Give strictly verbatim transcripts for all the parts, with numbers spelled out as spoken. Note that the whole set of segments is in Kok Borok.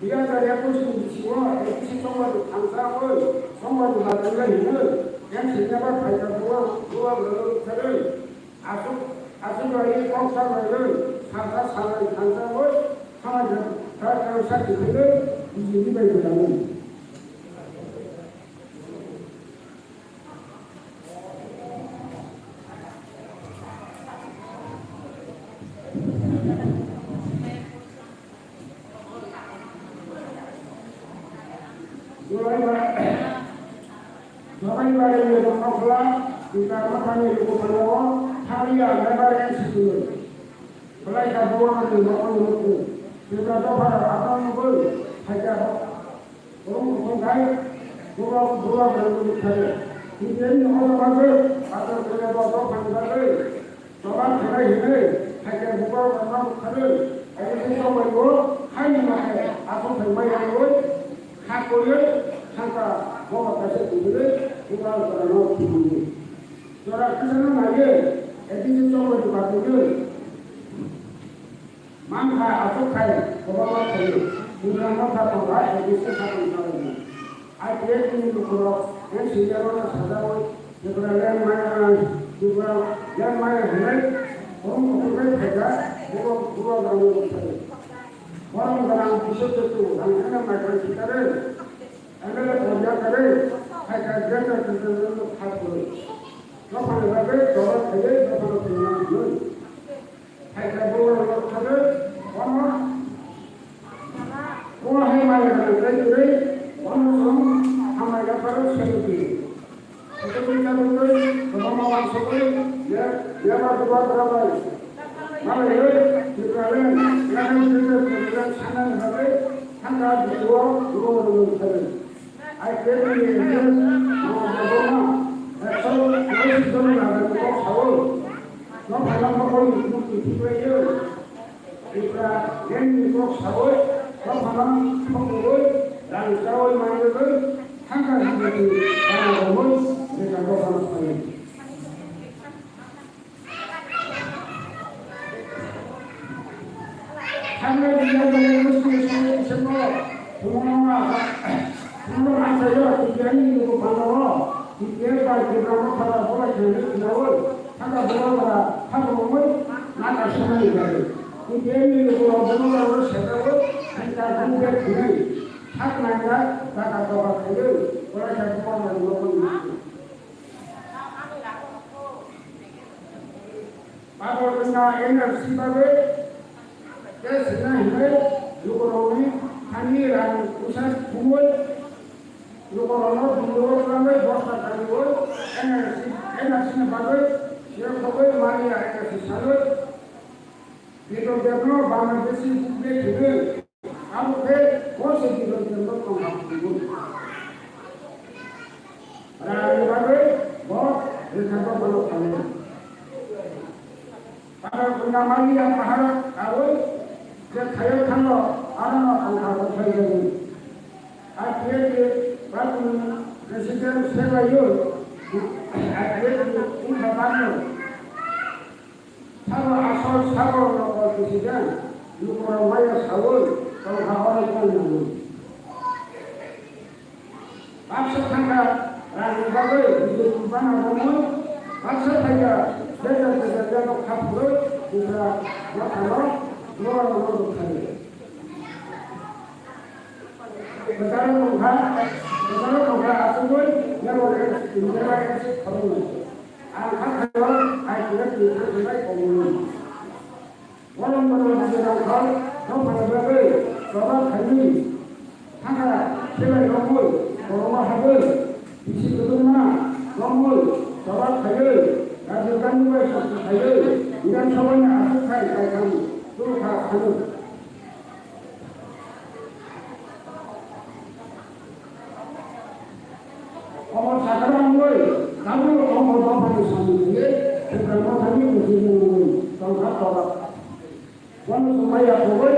Dui hajar ekush ni bisingo A D C Chongmani thansa wngwi Chongmani bachaina hwnwi M C nebar phaikha buwa buwa borok rwkharwi aswk aswk bai kok sa bai rwi salsa salnwi thansa wngwi samajak kha kha sakhi thwngwi B J P bai gwdalwi. Jobai ba-, Jobai Bari ni Dongmokhola, Tipra Mothani Lukuphano, Thanglia Mebar M C T. Belai kha buwa ni mokol mukti. Tipra dopha rok ano nugwi phaikha. Borok muchung khai, borok, borok rwngwi thai. Tini ni omo bagwi, ato kore bo dophani bagwi, tobar khlai hinwi, hakhe borok rwngma bwkharwi, ayuk ni tongwi bo, haini mate, aswk thangbai rwngwi, kha koiwi, thangkha, bobo kaisa tubui, borok rwngma tubui. Jora kisa no naiwi, A D C tongwi bagwi. Mankha aswk khai kwbangma khaio. Bubagra motha tongkha A D C sakni salai. I P F T ni lukurok N C R o no sajaui Tripura land maya, Tripura land maya hinwi kwrwng kuthukbai phaikha, bubo bubagrani bwkhai. Borom gwnang Biswajyoti Rangkhana Maikham Sitarwi M L A Porya Karwi phaikha Greater Tipraland no kha kwrwi. Dophani bagwi jora khaiwi dophano tongna hinwi. Phaikha bubagrano thangwi bono, bono hai maya gwnang khlai kwrwi bono chwng hambai yapharo selo di. Sotokwi chabwi kwbangma wansugwi ya-, yaba bubagra bai malaiwi Tipraland, Tipraland sanani bagwi thangkha bubagrano thangwi. I P F T ni M P, ah, Debbarma, ekso uaisi jon nagariko kok sao. Nok phaina mokol ni mukti thiklaiyo. Tripura Land ni kok sao, nok phaina mokol rang sao manjagwi, thangkha hwnwi rang romwi, reka dophano phaio. Thangnai dui hajar ekush ni December, Pungno Achayo, T P I ni luku pano, T P I bai Tipra Motha bai bola khe ni khnawi, thangkha bubagra khaphurungwi, naka swnani bagwi. T P I ni luku rok bubagra ro sejawi, thangkha bubagra khwnwi, thak nangya, taka toka khaiwi, bola khe bubagra rok ni. Bagwi wngkha N R C bagwi tei sina hinwi lukurokni thani rang usa thumwi lukurokno bindoro twlangwi bosta kariwi N R C, N R C ni bagwi siyok thogwi mani R K C salwi Bidodebno Bangladeshi bukle thwgwi. Abo khe bo se Bidodebno tongthok thwgwi. Rani bagwi bo rwkha bo bono khalwi. Abo Gundamali yang mahara kawi je khayo thangno ano no tongthok bo khaijagwi. A P F T ni bakuni president sebayo a P F T ni wngkha bakno. Sabo asol sabo nokol president lukurok maya sawi tongkha oro tong nangwi. Baksa thangkha rangni bagwi bidui bana romwi baksa thangkha bejar bejar yago khaphurwi Tipra mothano norok norok thangwi. Kwcharo tongkha, kwcharo tongkha asugwi, yabo yabo yabo khoroknwi. Ang kha khaio, ai khe twi thang khlai kongmani. Borom borom bwswk rang khor, dophani bagwi, choba khainwi, thangkha khelai romwi, borokno habwi, bisi kwdwkma romwi, choba khaiwi, Rajiv Gandhi bai sakhi khaiwi, Bidhan Sabha ni aswk khai kaitham churu kha phano. Omo sakha wngwi, tabuk omo dophani samung khe, Tipra Mothani kuchukmung wngwi tongkha kotor. Bono chwng maya khogwi,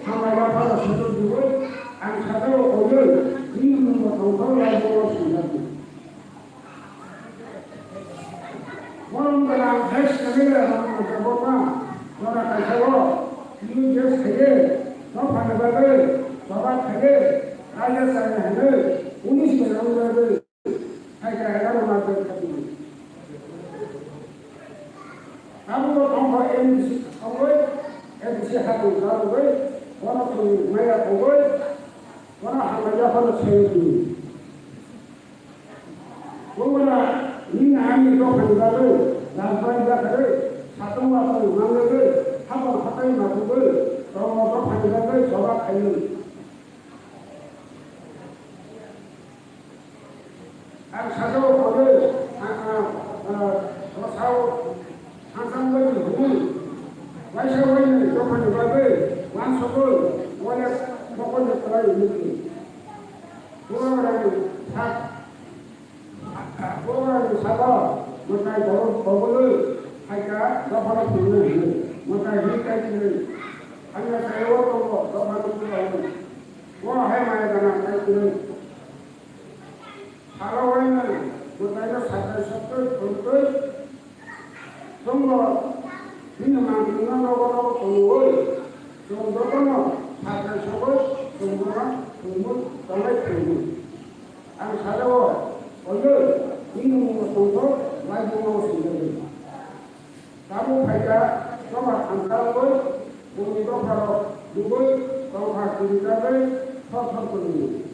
hambai yapharo sotwi diwi, ang sakao koiwi, bini mungbo tongthok lai bono swijak di. Borom gwnang ex M L A Ramnath Debbarma jora kaisao U J S khaye dophani bagwi choba khai Kaiya chaya hinwi unis bai wngwi phaikha egaroh march khatini. Tabukbo tongkha M D C thangwi, M D C hatung chalogwi, bono chwng maya thangwi, bono hamya yaphano sengwi twi. Bongora nini ani dophani bagwi rajbai jakhai, satung watung manglagwi, hapang hatai matugwi, tongmo dophani bagwi choba khaiwi. Ang sajao hwnwi, ang, ang, ang, bwsao thangsang bai hwnwi, waisa waini dophani bagwi wansugwi, wale mokol ni kwlai hwnwi. Borok rang thak, borok rang sabo, mwtai borok bogolwi, phaikha dophano phunwi hwnwi, mwtai hwnwi kaichilwi, hamya sayo tongo dophano phunwi. Bo hai maya gana kaichilwi. Salo wainwi mwtaino satai sotwi phunwi tongbo bini mangpilno nogo nogo tongwi chwng jotono satai sogwi chwng bono thwngwi tongnai thwngwi. Ang sajao, oyo, bini mungbo tongkho laibuma o swijagwi. Tabuk phaikha, choba thamsa wngwi, bumni dopharok nugwi tongkha, kirijagwi thor thor kwrwngwi.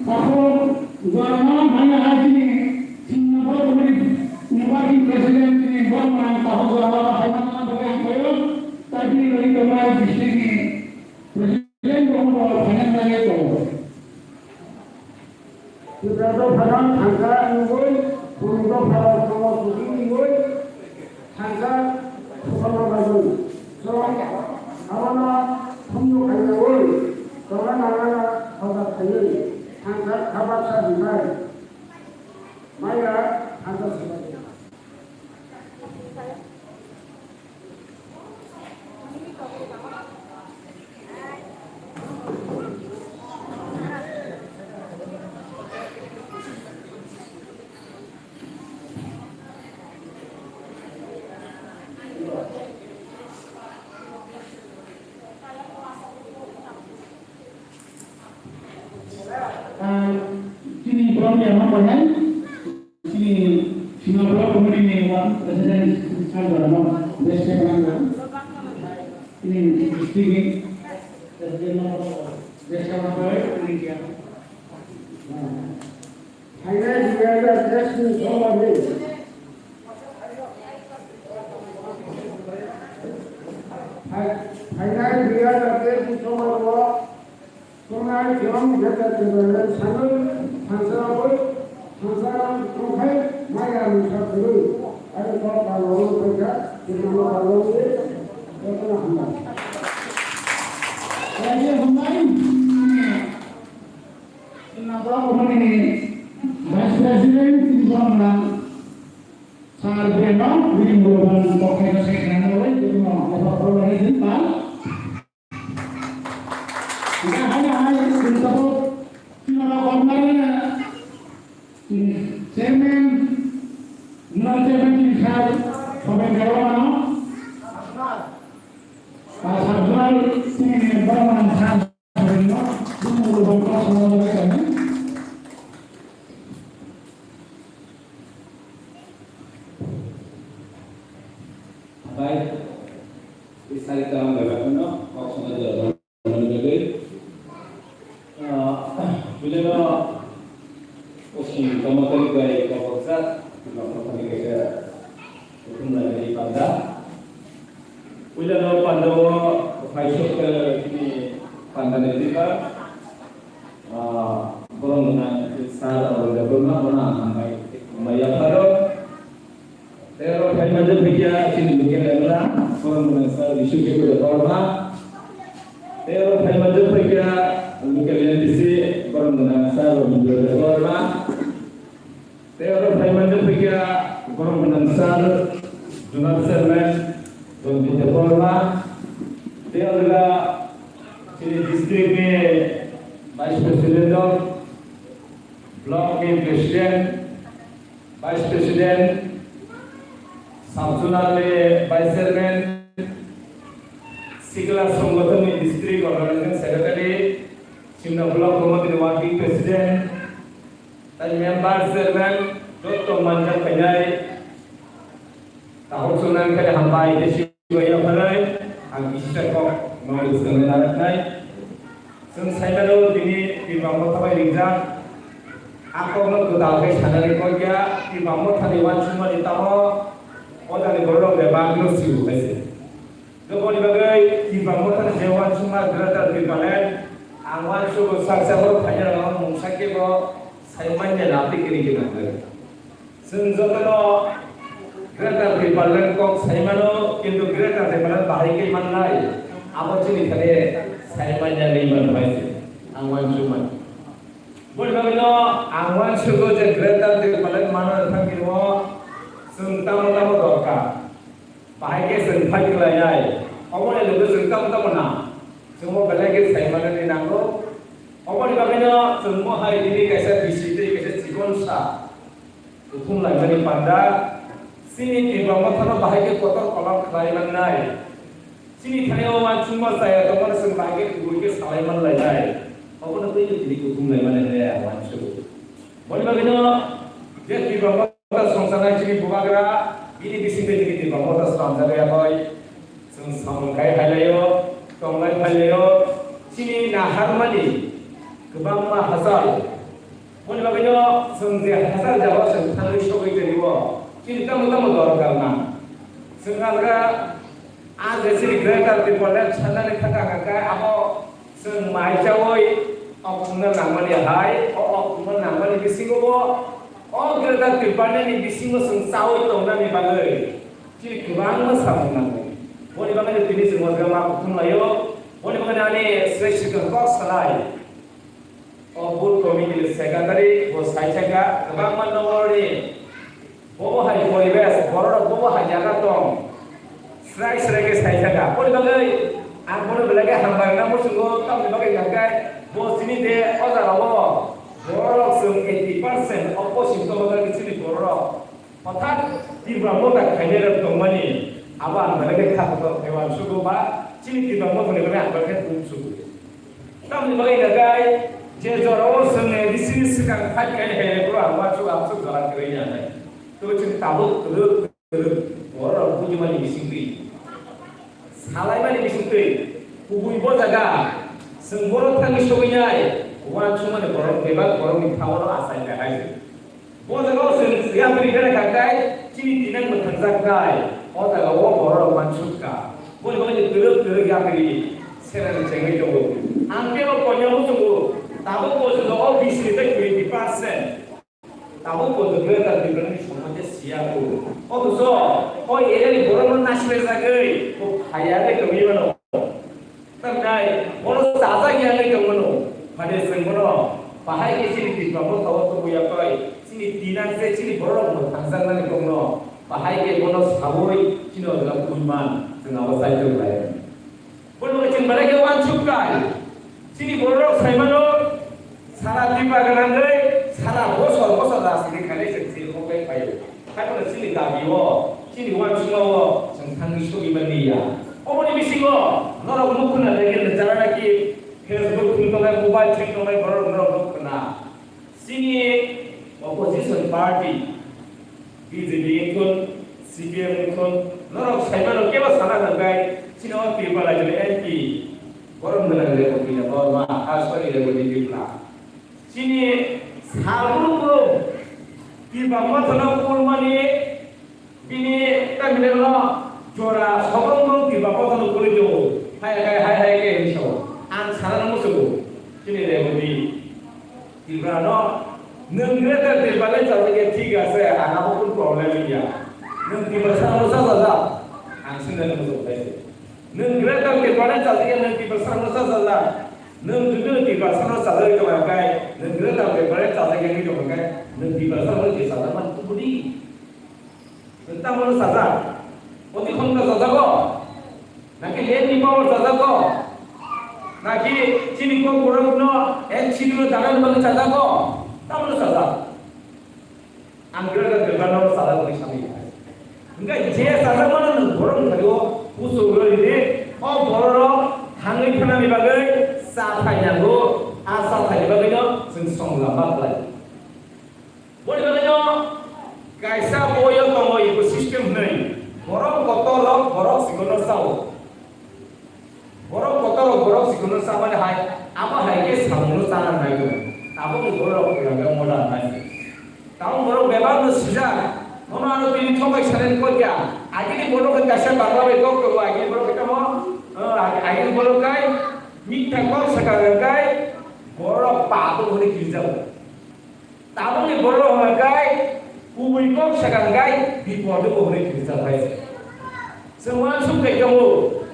Takhuk Jorma Maya Hajini, Singapore Committee ni Working President, ni Borma Takhuk Jorma Haimana Bhai Koyo, Tati Lori Kamai District ni President Borma Finance Director. Tibra dophano thansa wngwi, bumni dophano tongo sugi wngwi, thansa suphano bagwi. Chwng abono thumnu khaiyawui, tongna nangna hoda khaiwi, thansa kha baksa hinbai. Maya thansa sibai. Ah, chini program ya ma pai hai. Chini Sima Block Committee ni one President Sir Dharma Deshke Panang. Chini district ni President Deshke Panang. Phainai dui hajar teis ni sombar ni. Phai-, phainai dui hajar teis ni sombar o Tongnai chwng jeta chwng sanwi thansa rogwi thansa rok tongkhai maya mungsa kwrwi. Ani kok palwng tongkha, chwngno palwng di, jotono hambai. Raji hambai. Chwngno borok ni Vice President, chini borok na Sir Beno, bini borok na kok khaina sai khana rogwi, jotono borok rogwi din pal. Enggak, hanya, hanya, untuk, cuma mau kemarin, ini, chairman, non chairman ini saya, sampai ke mana? Pak Sabzal, ini, ini, mana, mana, saya, ini, ini, ini, ini, ini, ini, ini, Habai, Isari Kalam Bebakno, Kok Songkha Jila Bhagwi, ah, Bilero, Osi Kamatari Bai Kabaksa, Kamatari Kaisa, Kutumla Panda. Puila no Panda o, Paisok, Panda ni Diba, ah, Borong Gwnang, Sir Arun Debbarma, Bona Hambai, Maya Pharo, Tei oro phaima je phaikha chini local M L A, borok mwnang sir Bishu Ketu Debbarma. Tei oro phaima je phaikha local M D C, borok mwnang sir Robindra Debbarma. Tei oro phaima je phaikha borok mwnang sir Zonal Chairman Ranjit Debbarma. Tei oro chini district ni Vice President rok, Block ni President, Vice President, Sub Zonal ni Vice Chairman, Sikla Songothon ni District Organizing Secretary, Simna Block Committee ni Working President, tei Member Chairman, joto manjak khainai, tahok sunang khe hambai, Bai yapharai, ang kisa kok mau swngwi narwknai. Chwng saimano tini Tipra Motha bai ringjak. A kokno kwtal khe sanani kok ya, Tipra Mothani uansukmani tamo o jani borok bebak no sibu kaise. Joboni bagwi Tipra Mothani je uansukma Greater Tipraland, ang uansugo sak sak borok phaina rwmani mungsa kebo sai manya lapri kiri kiri nangkhe. Chwng jotono Greater Tipraland kok sai mano, kintu Greater Tipraland bahai khe mannai, abo chini thani sai manya ni man bai se, ang uansukmani. Boni bagwino ang uansugo je Greater Tipraland mano thang khe o chwng tamo tamo dorkar. Bahai khe chwng fight khlainai. Oboni loge chwng tamo tamo na. Chwngbo belai khe sai manani nango. Oboni bagwino chwngbo hai bini kaisa bisi tei kaisa chikon sa kuthum laimani panda. Chini Tipra Mothano bahai khe kotor kolok khlai mannai. Chini thani o uansukma chaya tongmani chwng bahai khe kubui khe salai man lainai. Obono twi tini kuthum laimani hwnwi ang uansugo. Boni bagwino je Tipra Motha songsanai chini bubagra, bini bisingtwi chini Tipra Motha swnamjak ya koi. Chwng samung khai phailaio, tongnai phailaio, chini naharmani kwbangma hachal. Boni bagwino chwng je hachal jagao chwng thangwi sogwi tongio, chini tamo tamo dorkar na. Chwng alga a je chini Greater Tipraland sanani thangka hwnkhe abo Chwng mai chaui okthumna nangmani hai, o okthumna nangmani bisingo bo, o Greater Tipraland ni bisingo chwng chaui tongnani bagwi chini kwbangma samung nango. Boni bagwi tini chwng o jaga ma kuthum laio, boni bagwi ani srai swkang kok salai. O booth committee ni secretary bo sai thangka, kwbangma nongmani Bobo hai poribesh, bororok bobo hai jaga tong. Srai srai khe sai thaka. Boni bagwi ang bono belai khe hambai rwna muchungo, tamni bagwi hwnkhe bo chini de o jaga o bororok chwng eighty percent opposite tongmani chini bororok. Hothat Tipra Motha khainai rok tongmani abo ang belai khe kha kotor khe uansugo ba chini Tipra Motha ni bagwi ang belai khe uansugo. Tamni bagwi hwnkhe je jora o chwng A D C ni swkang fight khainai hai rok ang uansugo, ang swk jora kwrwi ya nai. Tei chwng tabuk kwrwk kwrwk borok rok buini mani bisingtwi, salaimani bisingtwi, kubui bo jaga chwng borok thangwi sogwi nai, uansukmani borok bebak borokni thangmano achai nai hai. Bo jaga o chwng yapri bera kha khe chini tinang mwthangjaknai, o jaga o borok rok uansuk kha. Boni bagwi kwrwk kwrwk yapri senani chengwi tongo. Ang teibo koinwi muchungo, tabuk bo chwng o bisi ni tei twenty percent. Tabuk bo chwng Greater Tipraland ni somaj siya ko. Othocho o area ni borok no naisle jagwi bo phaiya khe tongwi mano. Tamnai bono chajak ya khe tongmano. Phade chwng bono bahai khe chini Tipra Motha o tubu ya koi. Chini tinang se chini borok no thangjaknani tongno. Bahai khe bono sawi chini o jaga twi man chwng abo sai tong lai. Bono chwng belai khe uansuk kai. Chini borok saimano sara Tripura gwnangwi sara bosor bosor rajniti khainai chwng chini kok bai phaio. Haiphano chini dabi o, chini uansukma o chwng thangwi sogwi manliya. Oboni bisingo norok nukhuna lagi rwchara naki Facebook thwng tongnai, mobile thwng tongnai borok norok nukhuna. Chini opposition party, B J P wngthun, C P M wngthun, norok saimano kebo sana hwnkhe chini o Tripura rajyoni M P borok gwnang Reboti Debbarma, ah, sorry, Reboti Debbarma. Chini salbrum brum Tipra Mothano kulmani bini tamileno jora sobrong brum Tipra Mothano kulwi tongo. Hai, hai, hai, hai, khe hinwi sao. Ang sana no musugo. Chini Reboti Tipra no nwng Greater Tipraland chajak ya thik ase, ang abo kunu problem ya. Nwng Tiprasa no chajajak. Ang sini no musugo. Nwng Greater Tipraland chajak ya, nwng Tiprasa no chajajak. Nwng judu Tiprasa no chajagwi tongkha khe, nwng Greater Tipraland chajak ya wngwi tongkha khe, nwng Tiprasa no je chajak man kubudi. Nwng tamo no chajak? Oti khonta chajago? Naki land ni power chajago? Naki chini kok borok no N C D no dana ni bagwi chajago? Tamo no chajak? ma khlai. Boni bagwi no kaisa boyo tongo ecosystem hwnwi. Borok kotor rok borok sikono sao. Borok kotor rok borok sikono samani hai, abo hai khe samungno chana nai tongo. Tabukni borok rok kwrwngkhe modern nai. Tabuk borok bebak no sijak. Bono ano tini thokai sanani kok ya. Agini borok khe kaisa bagla bai kok tongo, agini borok khe tamo, eh, agini borok kai mikha kok sakha kai borok papo hwnwi kirjago. Tabukni borok hwnka kai kubui kok sakha hwnka kai bipor de bo hwnwi kirjak hai. Chwng uansuk kai tongo,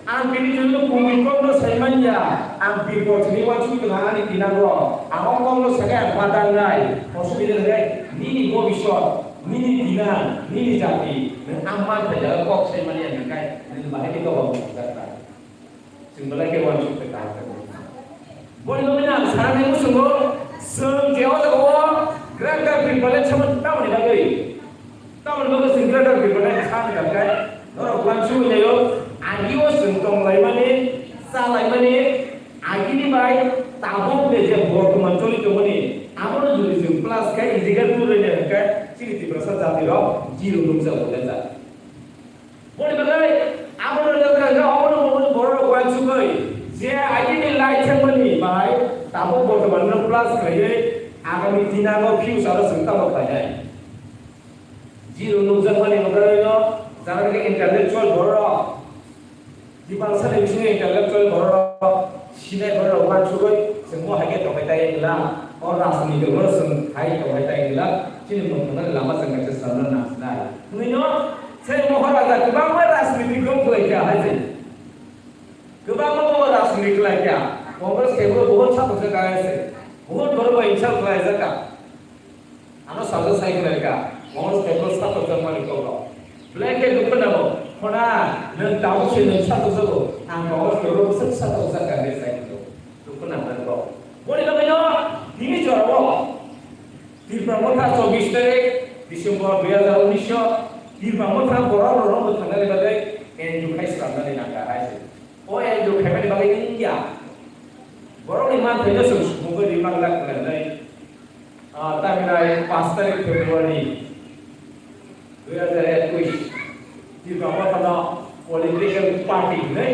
ang bini jora kubui kokno sai man ya, ang bipor sini uansuk tong ani tinango, ang o kokno sakha ang padangnai, osubida hwnka kai nini bobisot, nini dinang, nini jati, nwng ang man phaida kok sai man ya hwnka kai, nwng bahai khe kok ang sakha. Chwng belai khe uansuk khe kaham khe. Boni bagwi ang sanani muchungo, chwng je o jaga o Greater Tipraland sama tamoni bagwi. Tamoni bagwi chwng Greater Tipraland sama khe norok uansuk laio, agio chwng tong laimani, cha laimani, agini bai tabuk de je bortoman choli tongmani, abono jodi chwng plus khe illegal tour laina hwnkhe chini Tiprasa jati rok zero nukjago le jak. Boni bagwi abono loge loge obono obono borok rok uansugwi je agini lai thangmani bai tabuk bortoman no plus khlaiwi agami dinango future o chwng tamo khlainai. Zero nukjakmani bagwi no jaga khe intellectual borok rok, Dipansani bisingo intellectual borok rok, sinai borok rok uansugwi chwng bo hai khe tongwi tai wngla, o rajniti o chwng hai tongwi tai wngla, chini mwkhang lama chwng kaisa swrwngna nang sinai. Hwnwi no Sai Moharaja kwbangma rajniti kok khlai kha hai se. Kwbangma bo rajniti khlai kha. Congress kebo bohot satok se kaya se. Bohot borok bai insult khlai jaka. Ano sajak sai khlai kha. Congress kebo satok jak mani kok rok. Blanket dukho nabo. Khona nwng tabuk se nwng satok jago. Ang Congress kebo bwswk satok jak kha de sai kho. Dukho nang kok. Boni bagwi no tini jorao. Tipra Motha chobbish tarik December dui hajar unis o Tipra Motha borok rok no thangna ni bagwi N G O khai swnamnani nangkha hai se. O N G O khaimani bagwi wngya. Borok ni manthai no chwng sumugwi ri manglak hwnwi, ah, tamhinai paanch tarik February dui hajar ekush Tipra Motha no political party hwnwi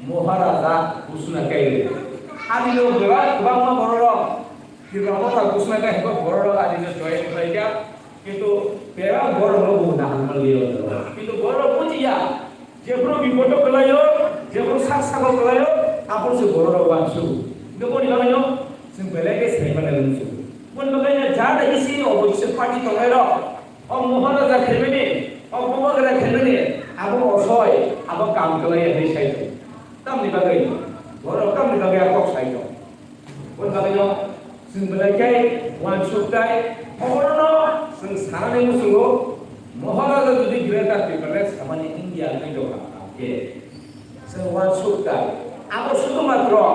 Moharaja ghosona khaio. Ani no bebak kwbangma borok rok Tipra Motha ghosona khai borok rok ani no join khlai kha. Kintu bebak borok rok bo nahal manliya o. Kintu borok rok bujiya. Jephru bipodo kwlaio, jephru sak sako kwlaio, aphuru se borok rok uansugo. Hingke boni bagwino chwng belai khe sai mani wngsugo. Boni bagwino jada isi opposition party tongnai rok, o Moharaja khaimani, o Bubagra khaimani, abo osoi, abo kam kwlaiya hinwi sai tongo. Tamni bagwi, borok tamni bagwi a kok sai tongo. Boni bagwino chwng belai khe uansuk tai, obono chwng sanani muchungo, Moharaja jodi Greater Tipraland samani India hwnwi doha khe, chwng uansuk tai. Abo sudhumatro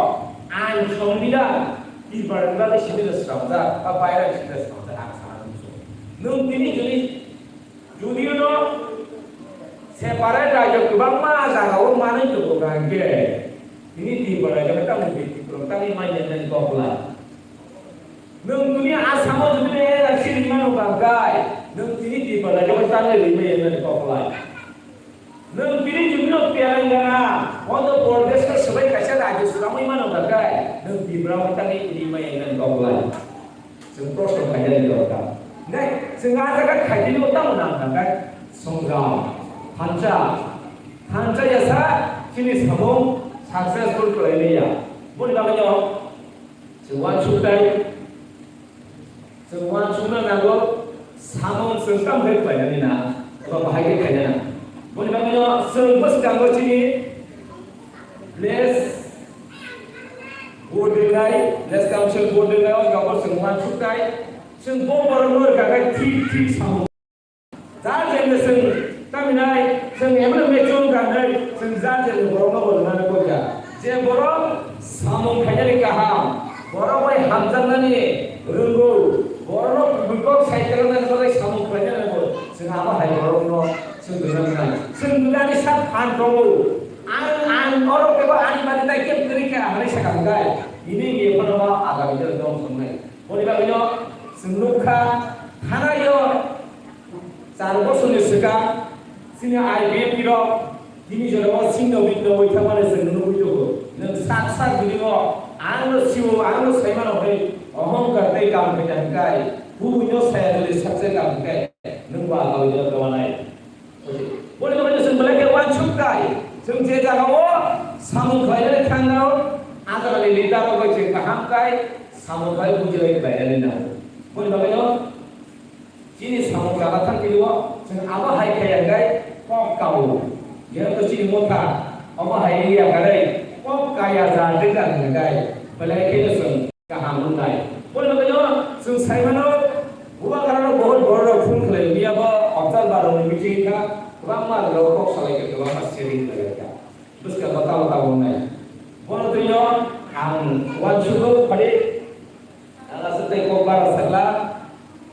ain, songbidhan, Tipraland bagwi simi swnamjak, ba bairani simi swnamjak, ang sanani muchungo. Nwng tini jodi Judiono separate rajyo kwbangma jagao manwi tongo, hwnkhe tini Tripura rajyo tamo Tripura tangwi manya nani kok lai. Nwng tini Assamo judino N R C rimano, hwnkhe nwng tini Tripura rajyo tangwi rimaya nani kok lai. Nwng tini judino Telangana, Andhra Pradesh khe swbai kaisa rajyo swnamwi mano, hwnkhe nwng Tripura tangwi rimaya nani kok lai. Chwng proshno khainani dorkar. Hwnkhe chwng a jaga khaitini bo tamo nang nang khe songjam, thansa, thansa yasa chini samung successful khlaimaya. Boni bagwino chwng uansuk tai, chwng uansukna nango, samung chwng tamo khe khlainani na, eba bahai khe khainani. Boni bagwino chwng bwskango chini village Vote rinai, Village Council vote rinai, o jagao chwng uansuk tai, chwng bo borokno rwkha khe thik thik samung. Jar jene chwng taminai, chwng emno mechung kanai, chwng jar jene borokno bo rwnani kok ya. Je borok samung khainani kaham, borok bai hamjaknani rwngo, borokno kubui kok sai tei rwnani bagwi samung khlainani bo chwng abo hai borokno chwng rwnani nai. Chwng rwnani sak phan tongo. Ang, ang oro kebo ani mani tai kebo kwrwi khe ang hinwi sakha hwnkhe, nini ye phano ma agami dino dom songnai. Boni bagwino Chwng nukha, thanaio char bosorni swkang chini I P F T rok tini jorao singno bikno oi thangmani chwng nugwi tongo. Nwng sak sak bini o, "Ang no sio, ang no saimano," hwnwi ohongkar tei kam khaina hwnkhe, kubui no saya jodi sakse kam hwnkhe, nwng bo agao jora tomanai. Boni bagwi chwng belai khe uansuk kai. Chwng je jagao samung khlainani thangno, Agarali leader rok bai chwng kaham kai samung khlai bujilai khlainani nango. Boni bagwino chini samung chana thang twi o chwng abo hai khe ya kai kok kao. Jehetu chini motha omo hai ya kai kok kaya ja de kan kai. Belai khe chwng kaham wngnai. Boni bagwino chwng sai mano, Bubagrano bahut borok rok phone khlai, miya bo Observer rokni meeting kha, kwbangma rok kok salai kha, kwbangma sharing khlai kha. Bwskang bo tamo tamo wngnai. Bono twino ang uansugo, phadi ang aswk tei kok bara sakla,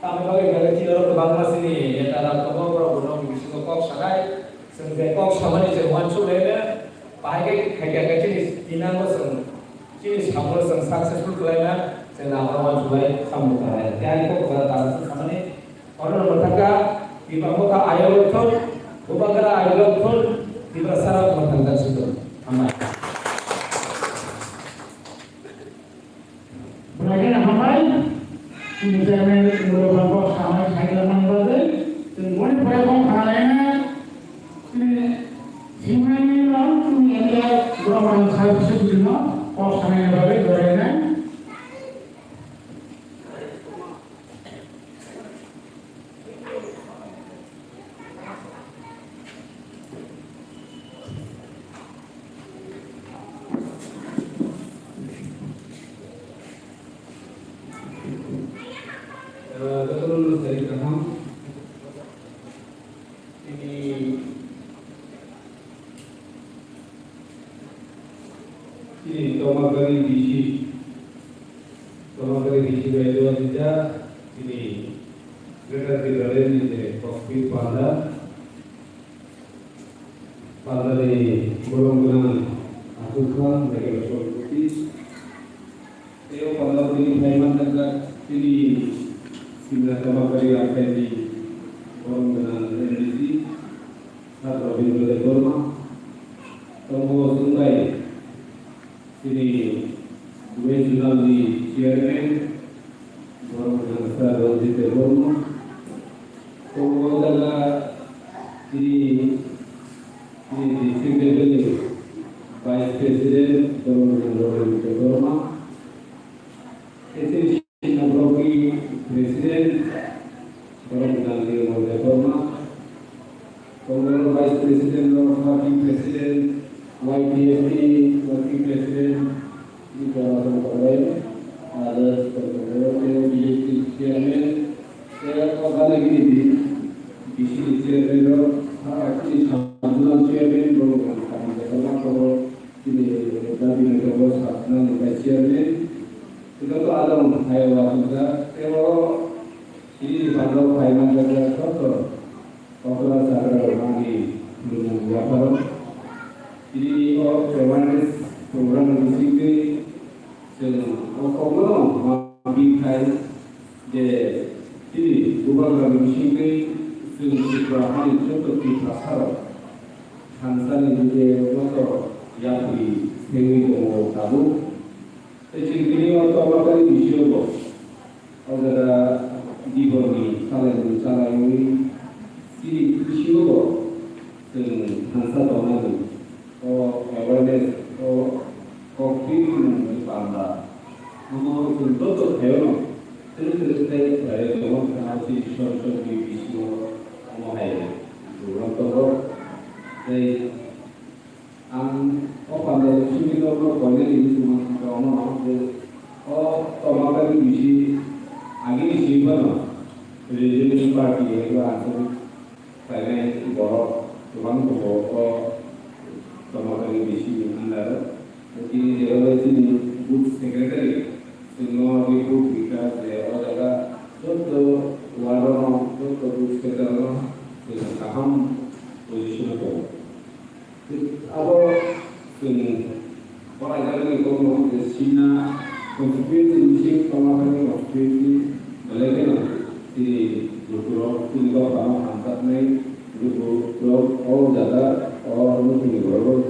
tamni bagwi belai chini oro kwbangma chini neta rok tongo, borok bono bisingo kok sanai. Chwng je kok samani chwng uansuk laino, bahai khe khaikha khe chini tinango chwng Chini samung chwng successful khlaina, chwng lama uansuk bai samung tangnai. Tei ani kok jora tang samani, oro mwthangkha, Tipra Motha ayok thun, Bubagra ayok thun, Tiprasa rok mwthangkha sithun. Hambai. Belai kheno hambai. Chini chairman, chini rok bangkok samai cycle man bagwi, chwng boni pore kok khana laina, chini simani no, chini area, borok rok sai bisi bisi no, kok sanai bagwi dorai nai. Jotono no sai kaham. Chini, chini Tomakari D C, Tomakari D C bai dua jita, chini Greater Tipraland ni je Kokpit Panda, Panda ni bolong gwnang Aswk Khan, Michael Solpoti, Tei o panda o tini phai manjakjak chini Simla Tomakari Amchaini borom gwnang M D C Sir Rabindra Debbarma, tongo chwng bai chini West Zonal ni Chairman borom gwnang Sir Ranjit Debbarma, tongo o jaga chini Chini district level ni Vice President Dharmendra Debbarma, S A C Nabroki President Dharmendra Debbarma, Congress Vice President, Working President, Y T F ni Working President, Iko aswk tonglai, others tonglai, tei B J P chairman, tei o gana gini di, D C ni chairman rok, ah, chini sabjuna chairman, borok rok kami jatama tongo, chini dabi ni tongo sabjuna ni vice chairman, tei joto adang hai o aswk jak, tei o chini ni bandok phai manjak jak joto. Okra chakra rok ani khulumung yapharo. Tini o awareness program ni bisingtwi chwng o kokno ma bi khai je tini Bubagra ni bisingtwi chwng Tripura hani joto Tiprasa rok thansa ni je joto yapri sengwi tongo tabuk. Tei chwng tini o Tomakari bisingo bo, o jaga Diborni salaimung salaiwi chini bisingo bo chwng thansa tongnani o awareness, o kokpit mungni panda. Omo chwng joto khayono twrwk twrwk khe khlaiwi tongo, tei chini sori sori bisingo omo hai program tongo. Tei Ang o panda simi no no koine ni sima sima no je o Tomakari bisi agi ni sima no regional party ego aswk khlainai borok kwbang tongo o Tomakari bisi ni under o. Tini je o chini booth secretary chwngno report rikha je o jaga joto ward no joto booth secretary no chwng kaham position o tongo. Abo chwng o raida ni kokno je Sina constituency ni sing Tomakari constituency belai khe Hwnwi lukurok o jaga o nukhungni borok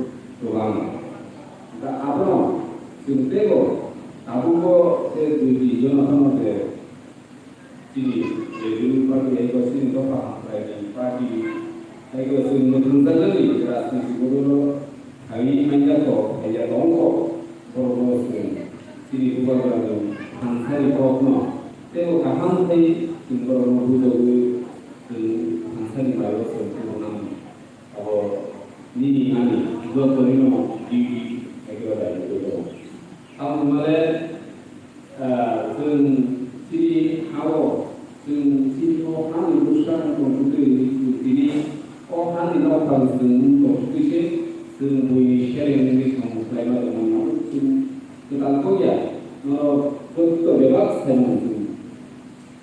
rwlangma. Da abono chwng teibo tabukbo tei duiti jono phano je chini je ruling party eko chini dopha hamkraini party eko chwng mwthangjaknani rajniti bodolo Hai manjak kok, haiya tong kok, borokno chwng chini bubagrani thansani kokno teibo kaham khe chwng borokno bujogwi chwng thansani bai-o chwng tubu nang. Abo nini ani jotonino duty ekebare tongo. Tamoni hwnmale, Ah, chwng chini ha-o, chwng chini o hani bwskango tongtwtwi chwng tini o hani nokphang chwng wng tongtwtwi se chwng buini seleng wngwi samung khlaima tongmani abo chwng kwtal kok ya, norok joto bebak sai mano chwng.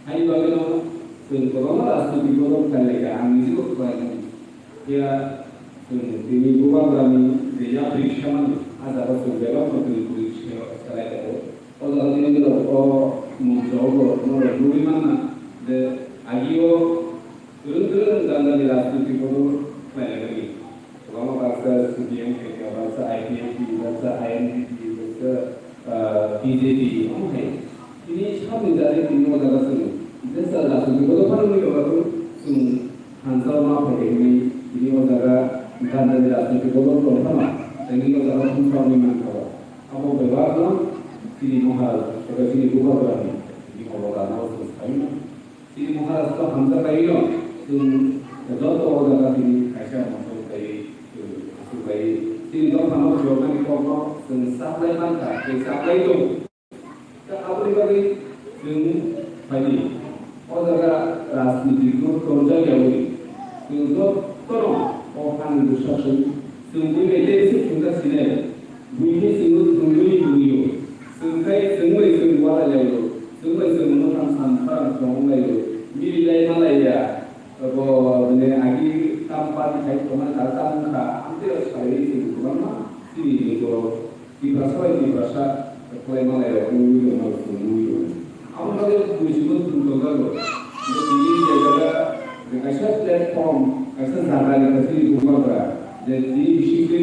Haini bagwino chwng kwbangma rajniti bodol khlai lai kha, ang nijebo khlai mano. Phiya chwng tini bubagrani je yapri samani, a jaga chwng bebak no twi twi se-, selai tongo. O jaga tini borok o moncho o borok no rw nugwi manna je agio kwrwng kwrwng jandani rajniti bono khlainani. Kwbangma baksa C P M khaikha, baksa I P F T, baksa I N P T, baksa, ah, B J P, omo hai. Tini samni jani tini o jaga chwng jesa rajniti bono phano nugwi tongo chwng thansa ma phaikha hwnwi tini o jaga jandani rajniti bono tong phano tini o jaga thumsa wngwi mankha. Abo bebakno chini Maharaj eba chini Bubagrani tini obodanno chwng sai mano. Chini Maharaj to hamjaknaino chwng joto o jaga tini kaisa manthogo tei, eh, aswk bai chini dophano phiyoknani kokno chwng chaplai mankha tei chaplai tongo. Tei aboni bagwi chwng phaidi. O jaga rajniti no tonjak yaui. Chwng jotono o hani bwsa chwng, chwng buino tei se chwngsa sinai. Buino chwngno thwngwi nungio. Chwng khai chwng bai chwng walai laio. Chwng bai chwng mwthang san pharang chong laio. Mili lai ma laiya. Bo bini agi tam party khai tongmani tal tam wngkha. Amtwi o sai chwng kwbangma chini lukurok Tiprasa bai Tiprasa khlai malai rok nugwi tongma rok chwng nugwi tongo. Aboni bagwi buisingo chwng tongjago. Tini je jaga je kaisa platform, kaisa jaga ni kaisa ni bubagra je tini bisingtwi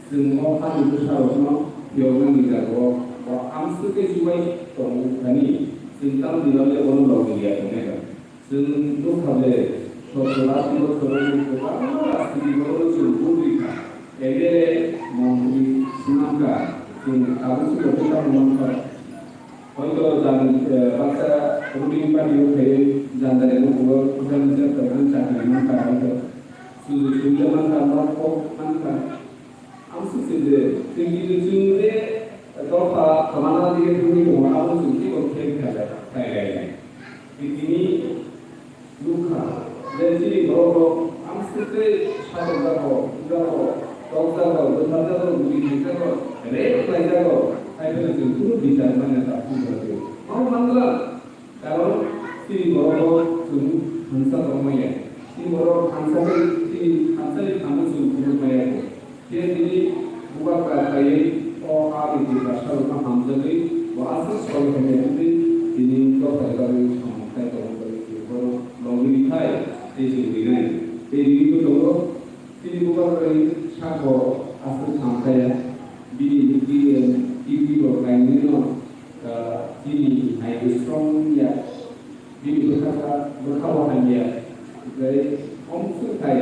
chwng o hani bwsa rokno phiyoknani jaga o, o amswk khe chubai tong thani chwng tamo ni bagwi bono logi ya tongnaikha. Chwng nukha je, sottor ashi bochorni kwbangma rajniti borokno chwng bumrwi kha, M L A, montri swnamkha, chwng tabuk swkang khe tamo mankha. Hoito jang, eh, baksa ruling party o phaiwi jandani bukugo kwchangni chwng chakri mankha, hoito sujuk suija mankha, nok kok mankha. Amswk se je, chwng kini chwng je dopha kwmana dige thangwi tongo, abo chwng teibo khe khlai lai, khlai lai nai. Tini nukha je chini borok rok amswk tei satok jago, jago, tok jago, bwthar jago, guli thai jago, rape khlai jago, hai phano chwng kunu bichar manya ta phung jago. Mao manglak. Karon chini borok bo chwng thansa tongmaya. Chini borok thansa tei chini thansa ni thangno chwng phunukmaya bo. Phiya tini bubagra khlaiwi o ha ni Tiprasa rokno hamjagwi bo aswk soi hamya wngwi tini dopha ni bagwi samung khai tongma bagwi chwng bono logi rwkhai tei chwng rinai. Tei riwi bo tongo. Chini bubagrani sako aswk samkaya, bini bukti, eh, bukti bo kainwino, ah, chini hai strong ya, bini bwkha, bwkha bo hamya, tei omswk hai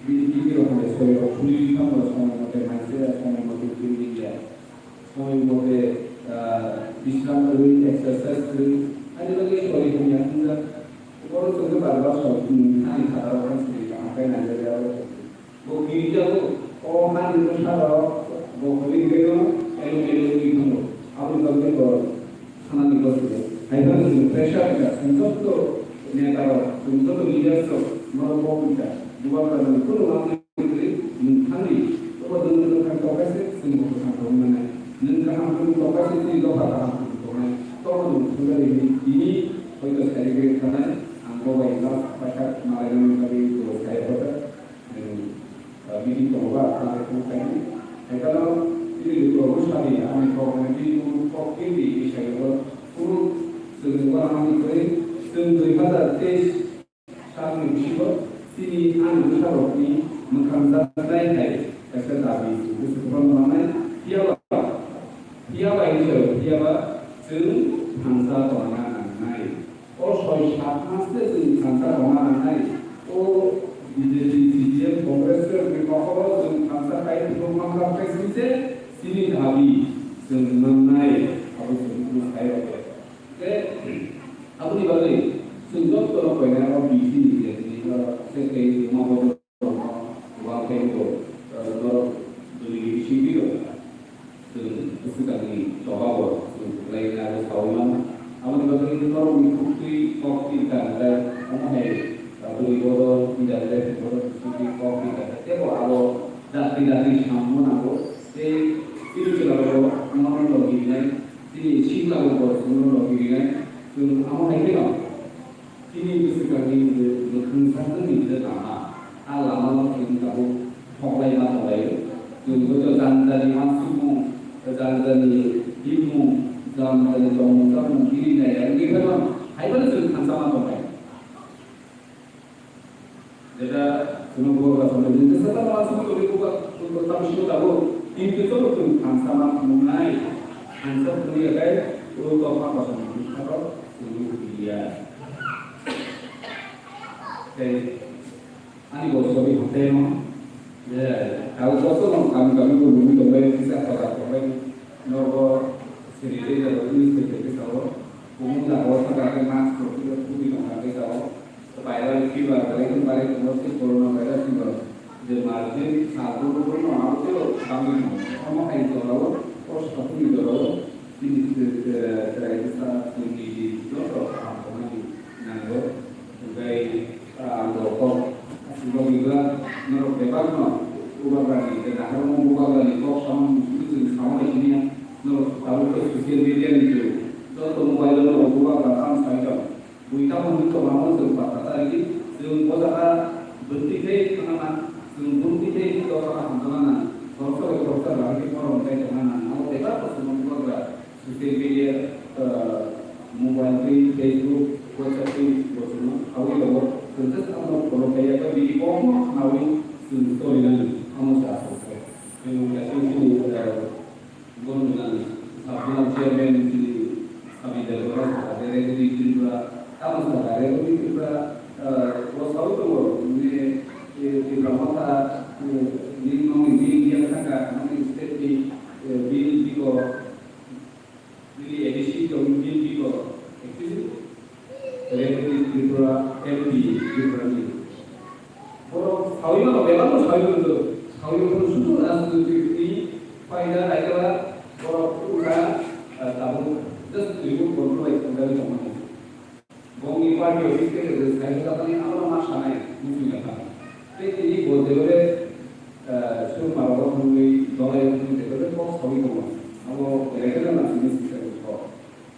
bini bukti bo hamya, soyo khuli thango, soyo mote manse, soyo mote twi ya. Somoi mote, ah, bisram kwrwi, exercise kwrwi, ani bagwi sori hamya wngjak. Borok chwngno bar bar sori, hmm, hani khataro khan sori, kaham khe naijakya aro. Bo kirijago, o hani bwsarok, bo kwrwi hwnkhe no elo elo wngwi thango. Aboni bagwi bo thanani gosle. Hai phano chwng pressure wngkha, chwng joto neta rok, chwng joto leaders rok, norok bo wngkha. Bubagra ni kunu manwi Nwng thangdi, obo nwng nwng thang tongkha se chwng bo kwthang tongwi mannai. Nwng kaham kwrwng tongkha se chini dopha kaham kwrwng tongnai. Tobo nwng thangkha de hinwi tini hoito sai rwgwi thanai. Ang bo bai last paithak malainani bagwi bo sai rwkha. Nwng, ah, meeting tongo ba, ang khe thang khaini. Hai phano chini lukurokno sadi, ani kok hwnwi tini kunu kok tini tini sai rwkha. Kunu chwng uanamani kwrwi chwng dui hazar teis Sakni bisingo Chini ani bwsarokni mwkhang jaknai hai kaisa dabi chwng bwswk phano manai, phiyaba, phiyaba hinwi sao, phiyaba chwng thansa tongna nangnai. O soi sat mas se chwng thansa tongna nangnai. O B J P, C P M, Congress rokni kokoro chwng thansa khai phuru mankha khe sini se chini dabi chwng nangnai, abo chwng phuru sai rok. Tei aboni bagwi chwng jotono koinai o B C ni je tini norok se tei tongma bodol rokno wal tei bo, eh, norok duli bising twi rok chwng swkangni choba bo chwng kwplai khe abo saui mano. Aboni bagwi norokni khuktwi kok twi kanjak omo hai, eh, bwrwi bodol, leader bodol bising twi kok twi kanjak tei bo abo dakti dakti samung nango tei chini chwla rok nono logi rinai. Chini sikla bo borok chwngno logi rinai, chwng amo hai kheno chini bwswkangni mwkhang saknani je lama, a lamano chwng tabuk thoklai ma tonglaio. Chwng joto jani jani uansukmung, jani jani himung, jani jani tongmung chamung kirinai wngwi phano hai phano chwng thansa ma tonglai. Jeta chwngno bubagra samani hwnkhe swkang ma sumui tongwi bubagra tamsino tabuk. Kintu joto chwng thansa ma phunuknai, thansa phunukya khe oro tongma kosom phunukha rok chwngno kiriya. Tei ani bo sobi hamteno je tabuk joto no kami kami bo nungwi tongbai kisa khoda tongbai nogo siri tei jagao tini siri tei kisa o kubun jagao saka khe mask rok tini tongkha kisa o. Viral fever, viral fever, corona virus fever. Je margin, sabun, corona, abo tei bangwi tongo. Omo hai jorao, o sabunni jorao, bini, eh, chwrai bwsa, chwngni di, joto kaham tongnani nango. Omohai, ah, ang rokno, aswk rokni bwla, norok bebakno, bubagrani, je naharmung bubagrani kok samung muchungwi chwng sama bai siniya, norok tabuk khe social media ni jug, joto mobile o norok bubagra tamo sai tongo. Bui tamo hwnwi tongmano chwng pata ta rwdi, chwng o jaga bwtwi tei thangna nang, chwng bwtwi tei dophano hamjakna nang, khoroksa bai khoroksa bahai khe borom tei tongna nang, abo bebak bo chwngno bubagra social media, ah, mobile twi, Facebook, WhatsApp twi bo chwngno saui rwo, chwng just abono follow khaiya khe bini kokno khnaui chwng choli nani, amo se aswk khe. Chwng kaisa chini, ah, Bono nang sabjila chairman chini sabi debora saka de Revenue Tripura, tamo saka Revenue Tripura, eh, o sawi tongo, ne, eh, Tripura motha, eh, ni nongni bill biya saka, nongni state ni, eh, bill biko, nini A D C tong bill biko, actually, Revenue Tripura M P Tripura ni. Borok sawi mano, bebak no sawi mano, sawi mano, sudu rajniti ni paida raikala borok wngkha, ah, tabuk just twibo control bai thangwi tongmani. Bongni party office ke je sai jagani abo ma sanai, muchung ya kha. Tei tini bo jebole, ah, sur maro thangwi dolai thangwi jebole kok sawi tongo. Abo election na sini sisa ko.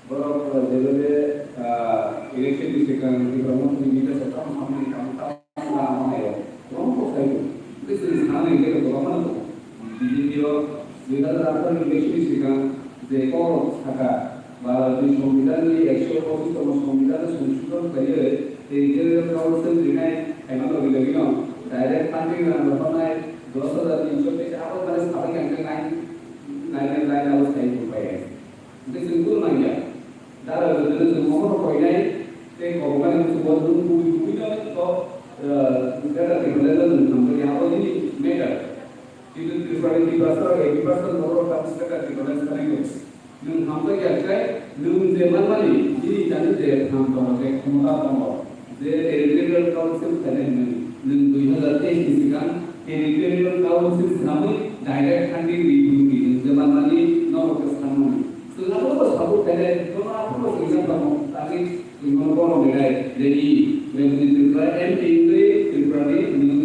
Borok, ah, jebole, ah, election ni swkang Tipra Motha ni leader sa tamo samani tamo tamo tamo hai rok. Kwbangma kok sai tongo. Tei chwng sana nai khe kwbangma no tongo. B J P o dui hazar atharo ni election ni swkang je kok rok saka ba twi Songbidan ni ekso pochis tongmo Songbidan no songsujon khwlaiwi tei General Council rinai khaima logi logi no direct funding rang rohornai dos hazar tinsho tei abo mane sabai khe nine, nine, nine abo sai tongpai. Hwnkhe chwng kunu nangya. Dara rwgwino chwng mohorno koinai tei kobokmani muchungo nwng kubui kubuino to, eh, Greater Tipraland-o nwng hamjakya, abo nini matter. Kintu Tripura ni Tiprasa rok eighty percent borok rok tamo Greater Tipraland sanai kho. Nwng hamjakya khe nwng je manmani nini jani je phan tongo, je khomota tongo, je territorial council khainai hwnwi nwng dui hazar teis ni swkang territorial council swnamwi direct funding ri phunukdi nwng je manmani norok khe sanmani. Chwng abono bo support khainai, bono aphuru bo chwng jak tamo, tagwi chwng bono borom rinai, je i Revenue Tripura M P wngwi Tripura ni nwng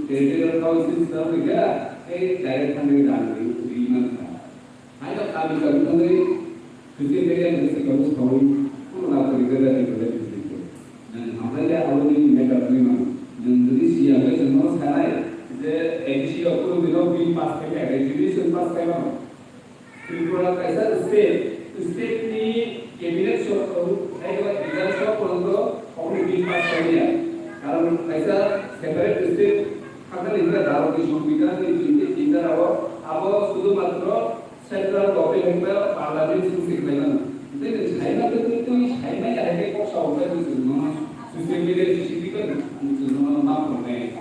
territorial council swnamwi khe tei direct funding rang ri, ri mankha. Haino kami kami thangwi social media ni bwswk kabo sawi, kunu na kwrwi khe da twi kwlai twi twi. Nwng hambai le abo nini matter wngwi mano. Nwng jodi siya hwnkhe chwng bono sanai je A D C rok kunu dino bill pass khaikha, resolution pass khai mano. Tripura kaisa state, state ni cabinet sor, hai ba Bidhan Sabha porjonto oboni bill pass khaimaya. Karon kaisa separate state thangkha ni hwnba Bharat ni Songbidan ni twenty three dara o abo sudhumatro central government hwnba parliament sing se khlai mano. Tei nwng sai ma twi twi sai ma ya hai khe kok sa o khe nwng chwng no social media C C T V khe nwng chwng no ma phunuknai.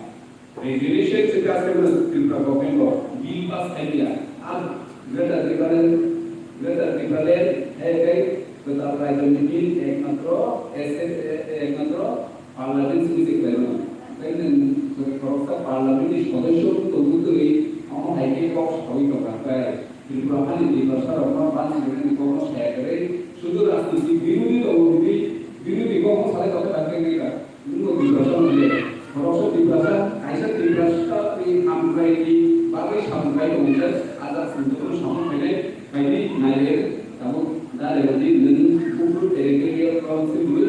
Resolution se pass khe mano Tripura government bo bill pass khai ya. Ar Greater Tipraland, Greater Tipraland hai khe kwtal rajyo ni bill ekmatro S S, ekmatro Parliament simi se khlaimano. Tei nwng khoroksa Parliament ni sodosyo tongwi tongwi omo hai khe kok sawi tongkha, tei Tripura hani Tiprasa rokno bansi rwnani kokno saya kwrwi, sudu rajniti birodhi tongo hwnwi birodhi kokno salai tongkha, tei nwngno Tiprasa wngkhe khoroksa Tiprasa, kaisa Tiprasa ni hamkraini bagwi samung khai tongkha, ajak chwng jotono samung khainai khaidi naile tabuk da rebadi nwng Ukhrul Territorial Council ni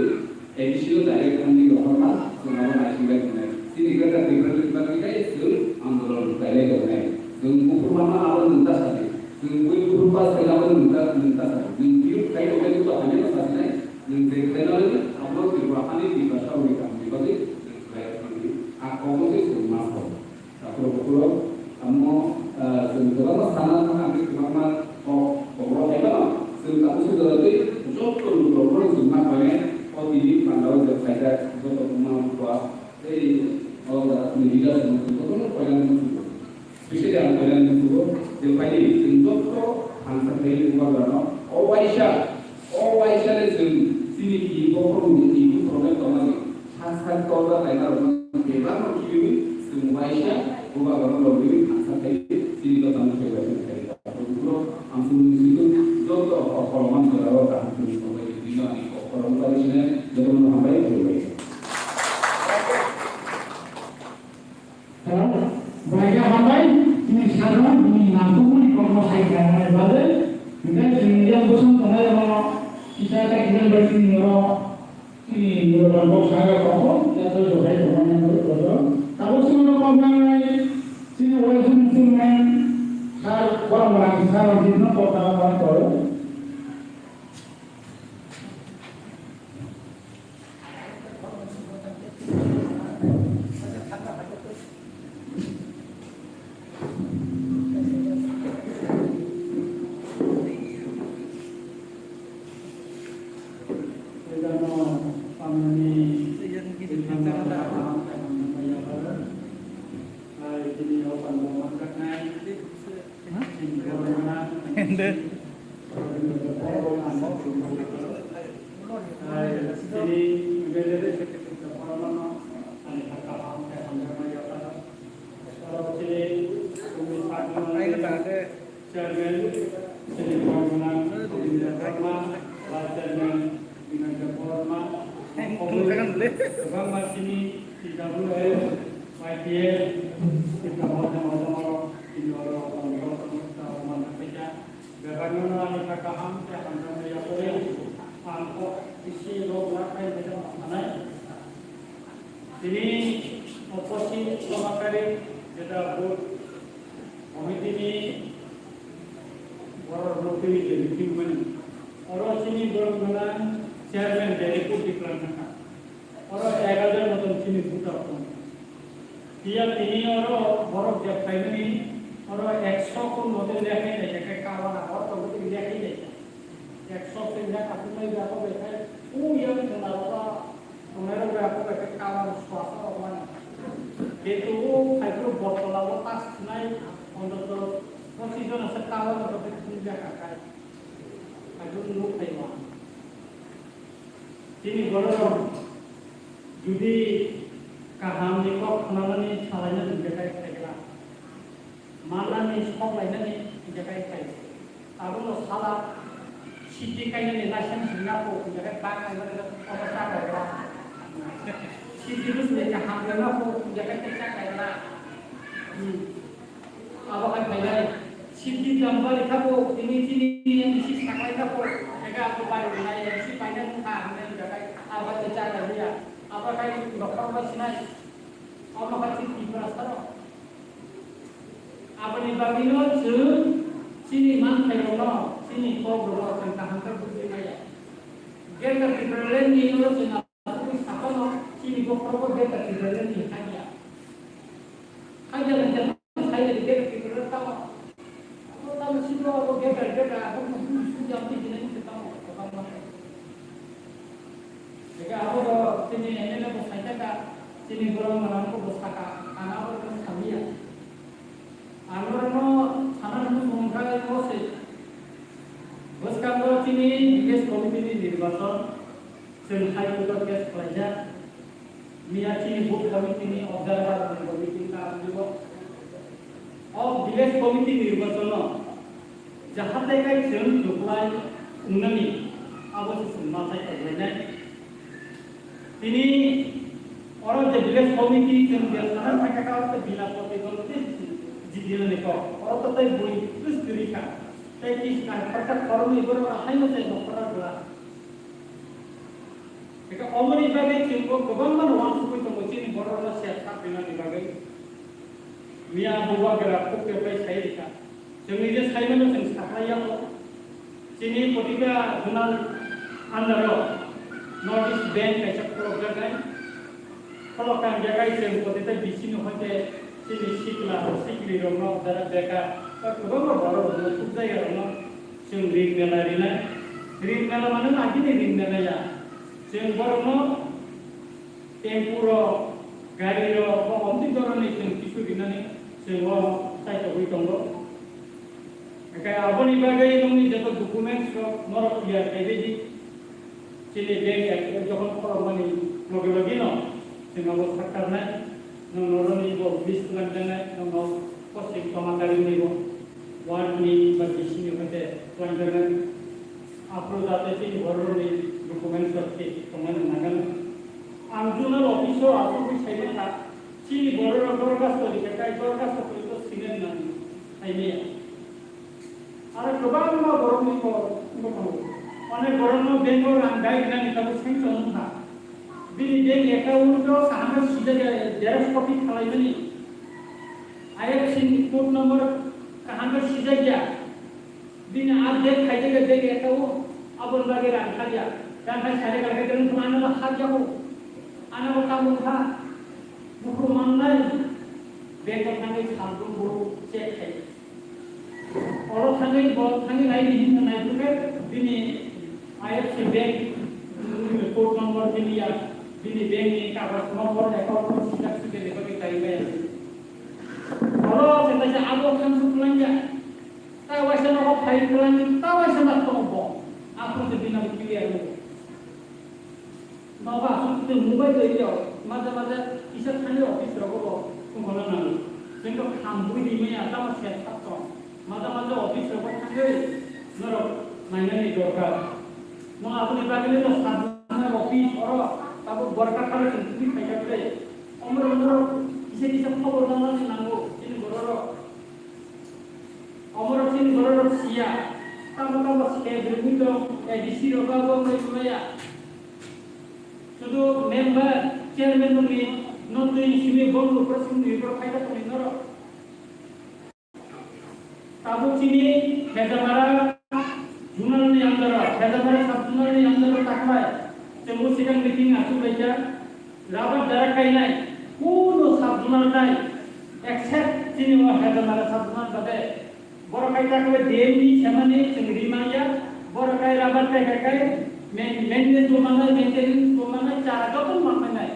A D C o direct thangwi rohorma, chwng abo naisingbai tongnai. Chini Greater Tipraland ni bagwi tei chwng andolon khlailai tongnai. Chwng buphuru manma abo nwng ta sadi. Chwng bui buphuru pass khaina abo nwng ta, nwng ta sadi. Nwng biyo khai tongnai buphuru hamya no sasinai. Nwng je khlaina abo Tripura hani Tiprasa rokni kaham ni bagwi nwng khlai tongnai. A kokno se chwng ma sao. Takhuk bukhuk, amo, ah, chwng kwbangma sana thang, ang tei kwbangma kok, kokborok hai phano chwng tabuk se jora tei joto lukurokno chwng ma khlainai, o tini pandao je phaijak joto buma bupha tei o jaga ni leaders rok chwng jotono koinani muchungo. Specially ang koinani muchungo je phaidi chwng joto thansa khlaiwi bubagrano o waisa, o waisa le chwng chini ki bokhorokni ki problem tongmani. Sak sak torda kaima rokno bebakno kibiwi chwng waisa bubagrano lobwi thangsa khai chini dophani soi waisa khai. Tabuk ang chwngno simi joto o kolomani jorao kaham chwngno tongbai tini ani kokrok bari sine jotono hambai khulumbai. Hello, baikha hambai, chini sarno chini nangkukmani kokno sai khlaimani bagwi, hwnkhe chwng yang bwswng tongnai rokno kisa khe kisa bai chini oro Chini Murugan kok saka kok, yato jokai tongmani ang kok kotor. Tabuk chwngno kok nangnai, chini West Zone Chairman, Sir Boromani Sir Ranjitno kok nangnai toro. Hindi. Chairman, Sri Bhagwan, Gobinda Dharma, Vice Chairman, Vinod Debbarma, Kwbangma chini T W F, Y T F, Tripura Motha Motha, chini oro Congress, Congress, Bebakno ani kha kaham tei hamjakma yapharwi ang kok bisi rok lakhai meda sanai. Tini opposite Somakari jeta booth committee ni borok rok tini je meeting mani. Oro chini borok gwnang chairman Delhi Pur Diplan thangkha. Oro ek hajar moton chini butap tongo. Phiya tini oro borok je phaimani, oro ekso kun moton lekhai naikha khe kawana, oro tongo tini lekhai naikha. Ekso kun lekhai naikha, o yang tongnai rok, tongnai rok bai khe kawana swasa rok mani. Kintu o phaiphuru bottola o ta sinai, ontoto pochis jon ase kawana rok khe thung lekhai khai. Phaiphuru nuk phaiwa. Chini bororok jodi kahamni kok khwnanani salaina tongkha khe phaikha, mannani sok lainani tongkha khe phaikha. Abono sala sidi kainani license rwna kok tongkha khe bak lainani kotor ta kok. Sidi bwswk kaham rwna kok tongkha khe cha kainani. Hmm. Abo hai phainai. Sidi jambari thabo, tini chini M D C saklai thabo, eka abo bai rinai, M C paina nung kha, hwnwi jagai, abo hai cha lai ya. Abo hai doktor bai sinai. Abo hai chini Tiprasa rok. Aboni bagwino chwng chini manthai rokno, chini kok rokno chwng kaham khe bujui maya. Greater Tipraland ni ulo chwng Aswk saphano chini bokhorogo beta Sai de ke ke tamo. Abo tamo sino abo ke ke ke abo ko su su jam ti jinai ke tamo ko tamo. Eke abo do tini M L A ko sai ta ka tini borom manang ko bo saka ana abo ko samia. Ano no sana no sungkai ko se. Boskan do tini village committee ni nirbachon. Chwng High Court o case khlaijak. Miya chini booth committee ni observer rokni bo meeting kha o. O village committee ni nirbachon o jahatai kai chwng kwplai wngnani abo se chwng ma sai khlainai. Tini oro je village committee chwng je sana thangkha ka oro bina protibandh tei jidinani kok. Oro to tei bui twis kwrwi kha. Tei kis kar kharkha khoroknwi borok haino se nokora gwla. Eka omoni bagwi chwngbo kwbangma no uansugwi tongo chini borokno sep sak rinani bagwi. Miya bubagra khuk tepai sai rikha. Chwngni je saimano chwng saklai yago. Chini Potika zonal under o North East Bank kaisa khulokjaknai. Khulok kang jagai chwng Potika bisini hoite chini sikla sikli rokno dara beka kwbangma borok rokno khuk jaya rokno Chwng ring mela rinai. Ring mela mane agini ring mela ya. Chwng borokno tempo rok, gari rok, bo omtwi dorani chwng kisu rinani chwng o chaitogwi tongo. Hwnkhe aboni bagwi nokni joto documents rok norok clear kaibaidi. Chini bank account jokhon khorokmani loge loge no chwng abo saktarnai, nwng noroni bo list twlangjaknai, nwng no posting commandery ni bo ward ni ba D C ni hoite twlangjaknai. Aphuru jate chini bororokni documents rok thik tongmani nangano. Ang zonal office o asugwi saimanta, chini bororok dorkhasto rikha kai dorkhasto khlai to sinen nang saimaya. Aro kwbangma borokni kok wngwi tongo. Onek borokno bank o rang dai rinani tabuk sanction wngkha. Bini bank account o kaham khe sijak ya, xerox copy khalaimani. I F S C ni code number kaham khe sijak ya. Bini update khaijak ya bank account o, aboni bagwi rang kha ya. Rang khai sari kha khe tei wngkha ano bo hak ya kho. Ano bo tamo wngkha. Buphuru mannai bank o thangwi salbrum bo check khai. Oro thangwi bo thangwi naidi hinwi naibrukhe bini I F S C bank, mm, code number bini ya, bini bank ni kagoj number account number sijak sijak ni bagwi taiwi maya. Oro se kaisa abo khan su kwlangya. Ta waisa nogo phai kwlangya, ta waisa ma tongo bo. Aphuru se bini abo clear wngkha. Nogo aswk tei mobile bai rw, maja maja kisa thani office rogo bo tongthokna nango. Chwngno kham bui rimaya tamo sep sak tong. Maja maja office rogo thangwi norok nainani dorkar. Nwng aboni bagwi no sat number office oro tabuk borok kakhalo chwng tubui phaikha tei. Omorok norok kisa kisa khobor nanani nango chini bororok. Omorok chini bororok siya, tamo tamo se bwrwngwi tong, A D C rok abo wngwi maya. Sudu member, chairman rokni notwi simi bongni upor simi nirbo khai ta tongwi norok. Tabuk chini Khejamara zonal ni under o, Khejamara sub zonal ni under o taklai. Chwng bo sikang meeting achuk laikha. Rubber dara kainai kuno sub zonal nai, except chini o Khejamara sub zonal bade. Borok kai taklai D M ni semani chwng ri manya. Borok kai rubber kai kai kai main-, maintenance bo manai, maintenance bo manai, chara joto manai nai.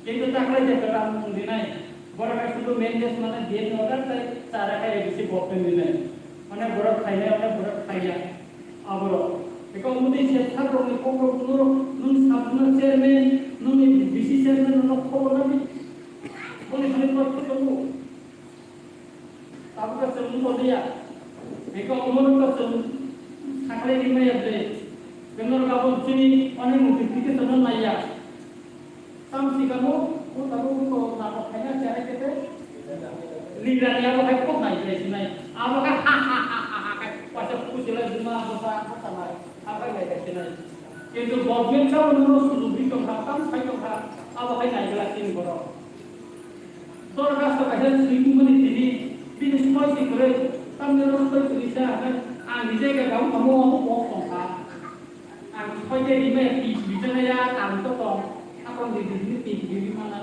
Kintu taklai je kwtal mung rinai. Borok hai sudu maintenance mane D M ni order tai chara khai bisi bokte rinai. Onek borok khainai, onek borok khaiya. Aborok. Eko mudi se sakrokni kokrok nurok, nung sabuna chairman, nungni bisi chairman nono khobor nabi. Boni boni kok tongo. Tabukha chwng wng tonglia. Eko omono to chwng saklai rimaya ble. Benor gabon chini onek notification no naiya. Tam sikamo, o tabuk to natok khaina chara kete. Lira ni abo hai kok nai ble sinai. Abo hai ha ha ha ha ha kai. Wasa pusi lai juma abo sa ko tanai. Abo hai nai ble sinai. Kintu government ka ono sujugri tongkha, tam sai tongkha. Abo hai nai ble sini borok. Dorkhasto kaisa swi tongmani tini, bini soi se kwrwi, tamni oro soi kwrwi sa hwnwi ang ni jaga o tamo omo kok tongkha. Ang soi de rimai twi twi jana ya ang to tong, akon de de hwnwi twi twi ri mana.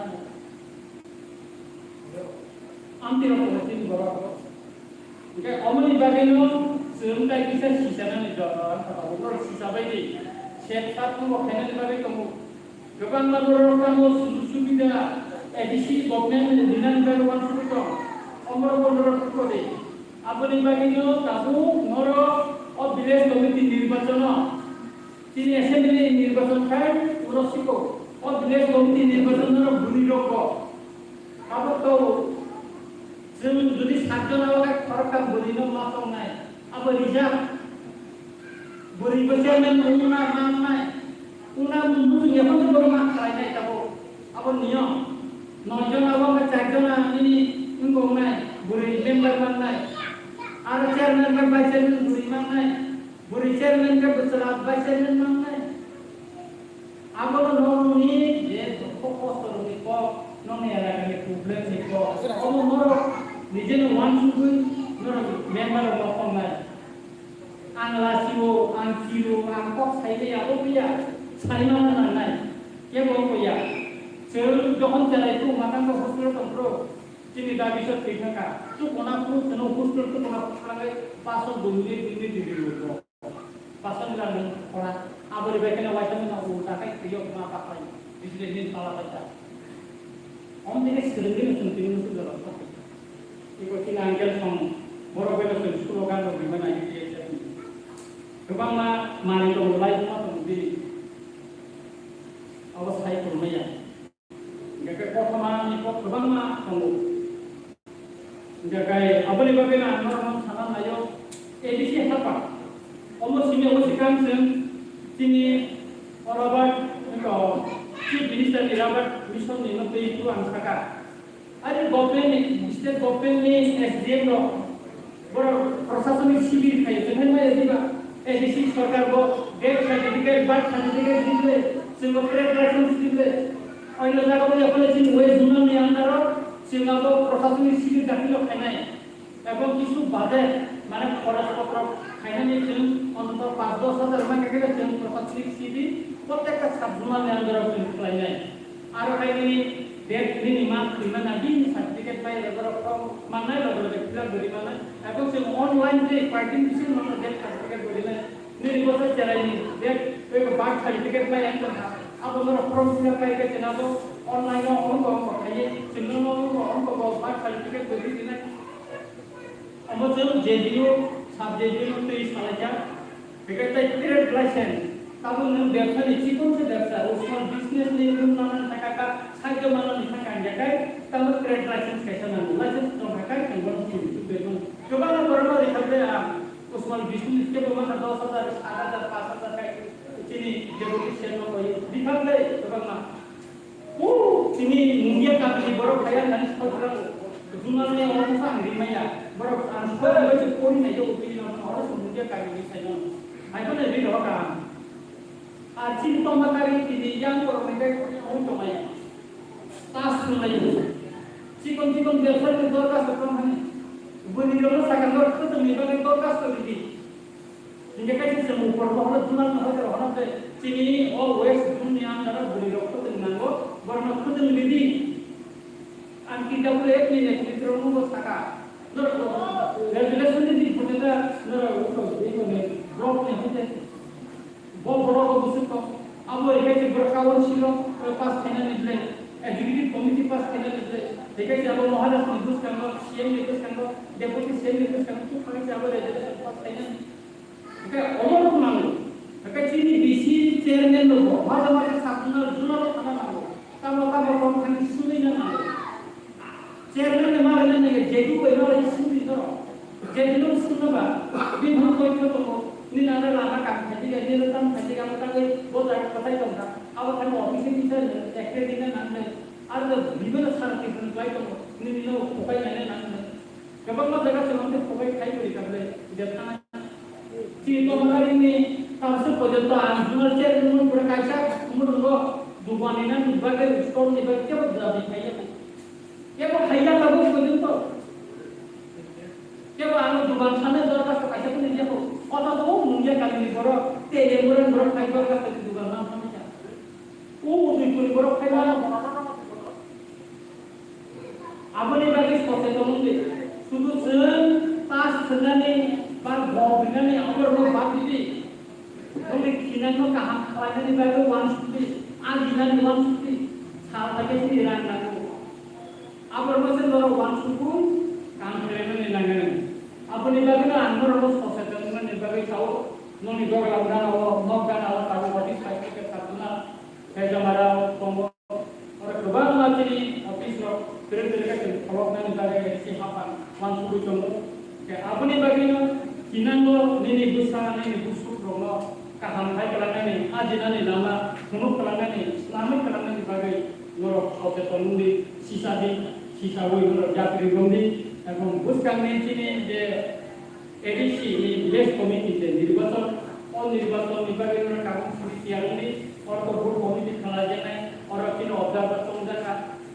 Amtwi rok tongo chini borok. Hwnkhe omoni bagwino chwng tai kisa sisanani jorno ang kha tabuk norok sisa bai di. Sep sat tongo khainani bagwi tongo. Kwbangma borok tamo sujug subida A D C government rinani bagwi uansugwi tong. Omorok bo norok tubukdi. Aboni bagwino tabuk norok o village committee nirbachono, chini assembly nirbachon khai uro siko o village committee nirbachon norok bwrwi rokbo. Abo to chwng jodi satjon abo khe khoroktham bwrwino ma tongnai, abo rijak. Bwrwi bo chairman wngna ma wngnai. Wngna muchung yaphang tei borok ma khlainai tabuk. Abo niyom. Noi jon abo khe char jon nini wngkok wngnai, bwrwi member mannai. Aro chairman khe vice chairman bwrwi mannai. Bwrwi chairman khe bwswla vice chairman mannai. Abono nokni je dukho kosto rokni kok, nokni elakani problem ni kok, omo norok nijeno uansugwi norok member rok no tongnai. Ang lasio, ang kiro, ang kok saimaya, abo biya, saimano nangnai, kebo wngya. Chwng jokhon cherai phuru matango hospital tong phuru, chini dabi se thwi thangkha. Chukuna phuru chwngno hospital chukuna phuru thangwi baso dungni dungni dungni rwgo. Pasal ni rang khora, aboni bai khe waisa no ulta khai twiyo ma paklai, bisle ni pala paita. Om tini sering ni sung tini musu dalam pakai. Iko tini angkel song, borok bai sung slogan rok rimana U P S F ni. Kwbangma mari tong lai ma tong di. Abo sai kurmaya. Hingke khe kothoma ni kok kwbangma tongo. Hingke khe aboni bagwi no ang norokno sana naio, A D C hapha. Omo simi omo swkang chwng chini o Robert, eko, Chief Minister ni Robert Mission ni no twi phuru ang saka. Ari government ni, state government ni S D M rok, borok prosasonik sibir khai, jephai maya diba, A D C sorkar bo death certificate, birth certificate dible, chwng bo trade license dible. Oino jaga bo yaphale chini West Zonal ni under o, chwng abo prosasonik sibir dakhil o khainai. Ebong kisu budget, mane kharaj potro khainani chwng ontoto panch dos hajar ma khe khe chwng prosasonik sibir, prottekta sub zonal ni under o chwng khlainai. Aro hai nini date nini ma thwima na bini certificate bai rwgwrok form mannai rwgwrok fill up guri mannai. Ebong chwng online tei koi din bising no death certificate guri nai. Nini bwsai cherai ni date bai birth certificate bai ang tongkha. Abo norok form fill up bai khe chwng abo online o ongko ongko khaiwi chwng no ongko ongko bo birth certificate guri rinai. Omo chwng J D U, sub J D U twi salaijak. Hingke tei trade license, tabuk nwng bebsa ni chikon se bebsa, o small business ni nwng manna thaka ka, sahajyo manna ni thaka hingya kai, tabuk trade license kaisa nango, license tong kha kai, ang bono chini bisu twi mano. Kwbangma borok no rikha ble ang, o small business kebo masa dos hajar, aat hajar, panch hajar kai, chini deputy C M no koi, rikha ble kwbangma. O, chini Mungia kamini borok phaiya nani sokra, jumani oro sa ang rimaya. Borok ang sokra bai se pori nai jogo pili no oro se Mungia kamini sai no. Hai ko nai ri roka. A chini tongma kari tini yang borok nai kai oi tongmaya. Tas sunai. Chikon chikon bebsa ni dorkas to tong hani. Buni rok sakang rok khotong ni bagwi dorkas to ridi. Hingke kaisa chwng upor mohoro dunal no hoite rohorna tei chini o West Zone ni under o bwrwi rok khotong nango, borok no khotong ridi. Ang T W F ni netrito rok no saka, norok regulation ni di phuti ta norok ulo di mane block ni hoite bo borok o busuk ko abo rikhe se borok kawan silo pass khaina ni ble, executive committee pass khaina ni ble, rikhe se abo Maharaj ni bwskango, C M ni bwskango, deputy C M ni bwskango, tu khawi se abo regulation pass khaina ni. Hingke omo rok nango. Hingke chini B C chairman rok bo, masa masa sub zonal, zonal o thangna nango. Tamo tamo tong thani suri na nango. Chairman ni mara na nege jedu ko ino rai suri no. Jedu no suri no ba. Bini koi ko tongo. Ni nana lama kam khaji ga, ni tam khaji ga, mo tangoi bo jaga kotai tong kha. Abo thani office ni chairman ekre dina nangnai. Ar do bibelo sara kifin klai tongo. Ni ni no kokai nai nangnai. Kwbangma jaga se mangte phobai khai gori kable, je thana. Chini tongmani tamswk porjonto ang zonal chairman mun pura kaisa, mun rongo dugan ni nang bagwi, store ni bagwi kebo dabi khaiya. Kebo khaiya tabuk porjonto. Kebo ano dugan sane dorkhasto kaisa phone ya ko. Kota to Mungia kamini borok, te ye muran borok khai dorkhasto dugan nang sane ya. O udui puri borok khai mana. Aboni bagwi soseton Sudu chwng pass thwngnani ba bok rinani abo rok bad ridi. Nokni khinangno kaham khlainani bagwi uansukdi, ajinani uansukdi, sal thangkhe chini rang nango. Abo rokno se norok uansukgo, kaham khlainani nangnai. Aboni bagwino ang norokno soseton wngnani bagwi sao, nokni doga gana o, nok gana o tabuk office bai khe khe satuna, Kaijamarao tongo. Oro kwbangma chini office rok kwrwi kwrwi khe chwng kholopnani bagwi si haphang uansugwi tongo. Khe aboni bagwino kinango nini bwsa, nini busuk rokno kaham khai kwlangnani, ajinani lama phunuk kwlangnani, slamwi kwlangnani bagwi norok soseton wngdi, sisadi, sisawi norok yapri wngdi. Ebong bwskangni chini je A D C ni village committee je nirbachon, o nirbachon ni bagwi no tabuk suri tiyar wngdi, oro to booth committee khlaijaknai, oro chini observer chongjak kha,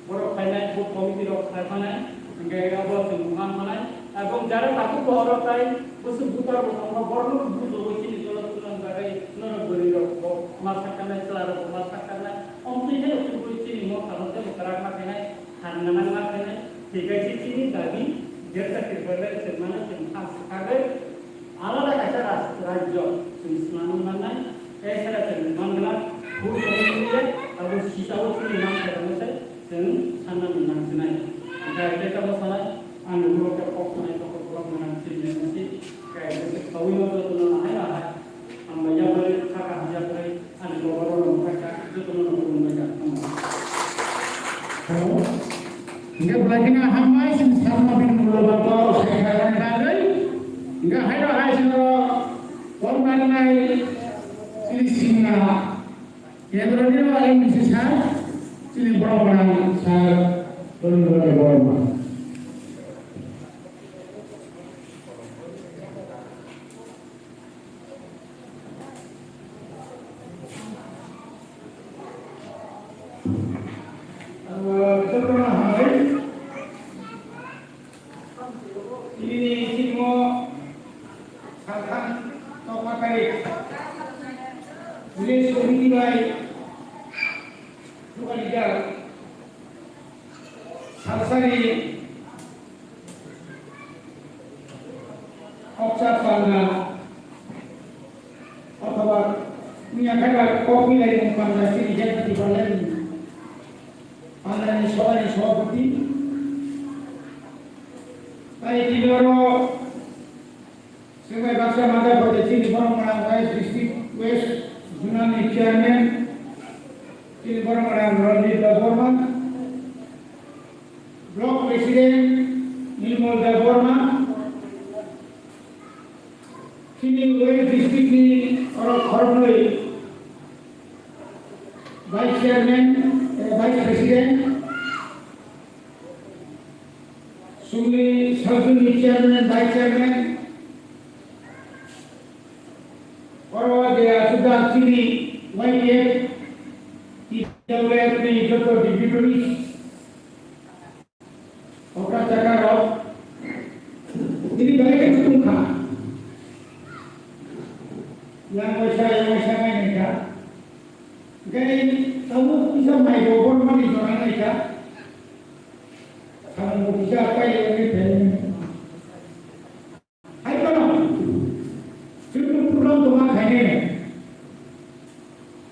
borok phainai booth committee rok khlai phanai, hingke abo chwng mangmanai, ebong jara tabuk bo oro tai bwswk voter bo tongkha, borok no bujo wi chini dolo tubuna bagwi norok bwrwi rok bo ma saknai, chwla rok bo ma saknai, omtwi khe chini mokha no tei kwrak ma khainai. Hanna nangma khainai, tei kaisa chini dabi, Greater Tipraland se mano chwng ha swkagwi alada kaisa ras-, rajyo chwng swnamwi mannai, tei sera chwng mangla, bui chwng mangla, abo sisao chini mangkha rokno se chwng sanna nangsinai. Hwnkhe tei tamo sanai, ang nokno khe kok sanai, kok kok nang chini nangsi, khe bwswk saui no jotono nahai nahai, hambai yaphai, khaka hamya phai. Hingke belai kheno hambai chini sarma bini mulo bato sai khairokni bagwi. Hingke haino hai chwngno kok nangnai chini singna kendroni o M D C sir, chini borok gwnang sir Rajendra Debbarma. Jotono hambai. Tini ni simo saltham tokma tarik village committee bai local leader salsani Oksa panda, othoba wngya khe ba kok milai mung panda chini je Tipraland ni panda ni soba ni sobapati. Tai tini oro swngbai baksa mada photo chini borok mwnang West District West Zonal ni chairman chini borok mwnang Ranjit Debbarma. Block President Nirmal Debbarma, chini West District ni oro khoroknwi Vice Chairman, eh, Vice President, chwngni sajwkni Chairman, Vice Chairman, oro je aswk chini Y T F, T W F ni joto dignitaries, Okra chakra rok, ini balik ke tukung kha. Yang waisa, yang waisa ngai ngai kha. Gai tamu kisa mai do bor mani jora ngai kha. Kamu kisa apa yang ini beli. Hai kono, chwng program tongma khainai.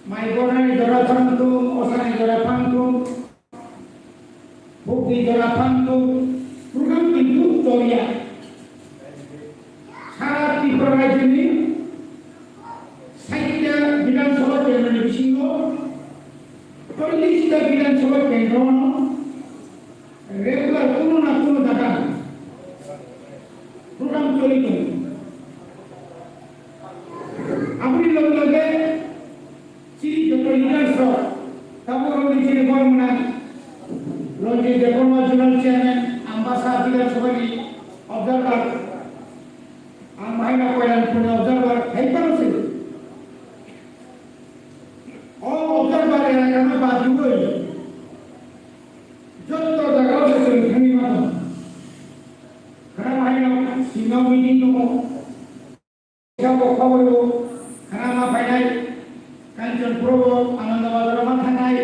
Mai bornani jora phang tung, osani jora phang tung, bukni jora phang tung, program kintu choliya. Sara Tripura rajyoni saita Bidhan Sabha kendroni bisingo chollish ta Bidhan Sabha kendrono regular kuno na kuno jaga program choli tongo. Aboni loge loge chini joto leaders rok, tabuk rokni chini borok mwnang Ranjit Debbarma Zonal Chairman, Ambasa Bidhan Sabha ni observer, ang bahai no Koilanpur ni observer hai phano se. O observer elaka no badiwi jotto jaga o se chwng thangwi mano. Khana bahai no singno meeting tongo. Sabo khobor o khana ma phainai, Kanchanpur o Ananda Bazar o ma thangnai,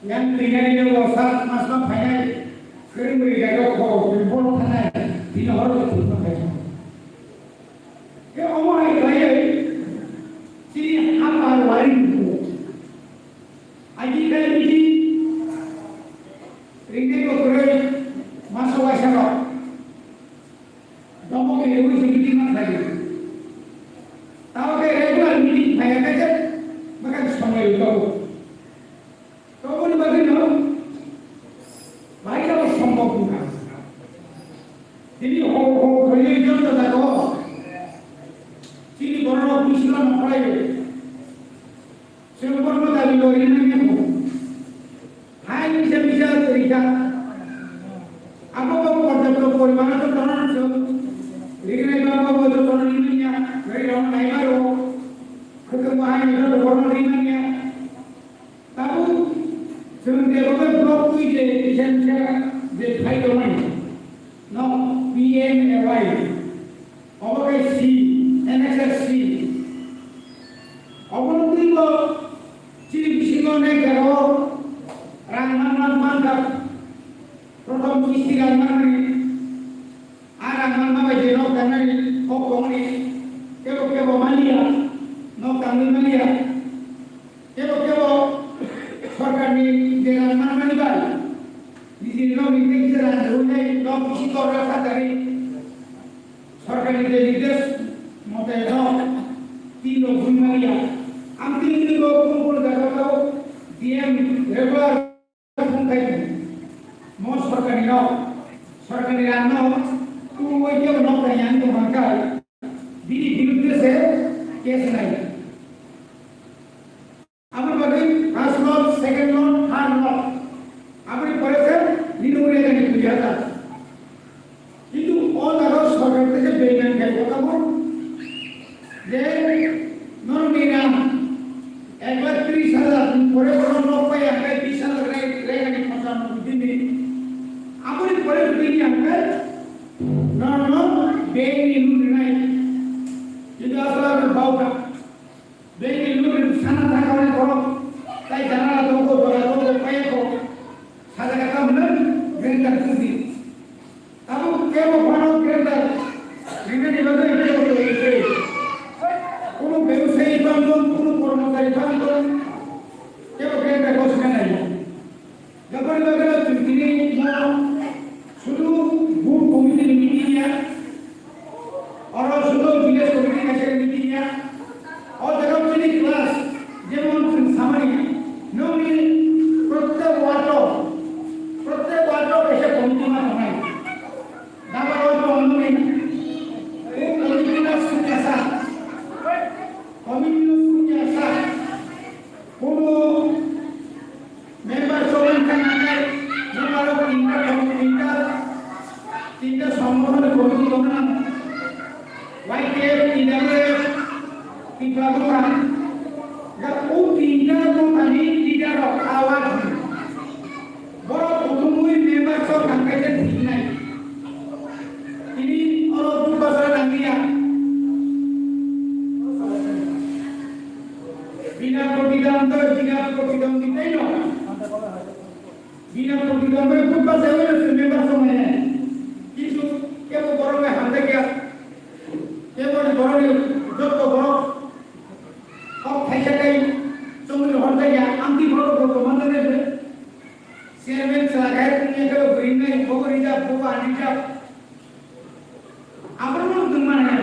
yang twinani no sat mas ma phainai, kwrwngwi jaga o khobor o borok thangnai. Bini horo khe thwngma khaisa. Khe omo hai khlaiwi chini hapar wari bukuo. Agi khe meeting ringnaino kwrwi masa waisa rok. Domo khe rewi se meeting ma khlaiwi. Tamo khe regular meeting phaiya khe je bwkhak somoi rwi tongo. Toboni bagwino bahai khe bo sombhob wngkha. Tini hor hor khlaiwi joto jaga o chini borok bisingo nongkhorlaiwi. Chwng borokno dabi lori nangya kho. Hai misa misa rikha. Abo bo porjapto porimano to tono chwng. Rignai ba bo bo to tono rimanya. Rai rong nai maro. Khwtwng bahai ni to borokno rimanya. Tabuk chwng development block twi je kisa kisa je phai tongmani, no P M A Y, obo khe C, N H S C. Obono twibo chini bisingo onek jagao rang man man mankha. Prothom kisti rang manmani, a rang manma bai je nok tangnani kok tongmani, kebo kebo maliya, nok tangwi maliya. Kebo kebo sorkarni je rang manmani bai nijini nokni tei kisa rang rwnai nok bisi torna sakani sorkarni je nirdesh mote nok tin rok bui maliya. Ang tin tin rok kunu kunu jaga o D M regular Mo sorkari no, sorkari rang no, tu wai kebo nok ta yang tu mangkal, bini birudde se case nai. Amar bagwi first lot, second lot, third lot. Amar pore se nini ure kani kuya ta. Kintu o jaga sorkar theke beiman khai kotha bo je norok ni rang ek lakh tris hajar pore bono nok pai ang khai bis hajar rai rai ani khorcha no bidi ni. Aboni pore bidi ni ang khai norok no bank ni loan rinai. Kintu asla ang bau kha. Bini luri sana thangkha borok, tai janala tongo, dola tongo, kaya ko. Sajaga tamo hwnwi grandeur kundi. Tabuk kebo phano grandeur rinani bagwi kebo twi twi. Kuno bebsayi bangdon, kuno kormochari bangdon, kebo grandeur ko swnai. Gabani bagwi chwng tini mo sudu booth committee ni meeting ya, oro sudu village committee kaisa meeting ya, o jaga chini class jemon chwng samani nokni prottek ward o, prottek ward o kaisa committee ma tongnai. Daba ward o nokni o committee no sungya sa, committee no sungya sa, kuno Member chobang kha nangnai, member rok tinta, tinta, tinta songbohor committee tongna, Y T F, T W F, Tipra Motha, ga o tinta mothani leader rok award hwn. Borok kuthumwi member chobang khaikhe thiknai. Tini oro bubagra nangliya. Bina protidom to, bina protidom ni taino. Bina protidom bai bubagra se wele se member song ne. Kintu kebo borok le hamjakya. Kebo ni borok ni jotto borok. Kok thaisa kai chongri horjakya. Amtwi borok rok manjakya. Chairman chwla khe wngya khe bo bwrwi wngnai, bo bo rijak, bo bo unreserved. Abono nwng tong mano.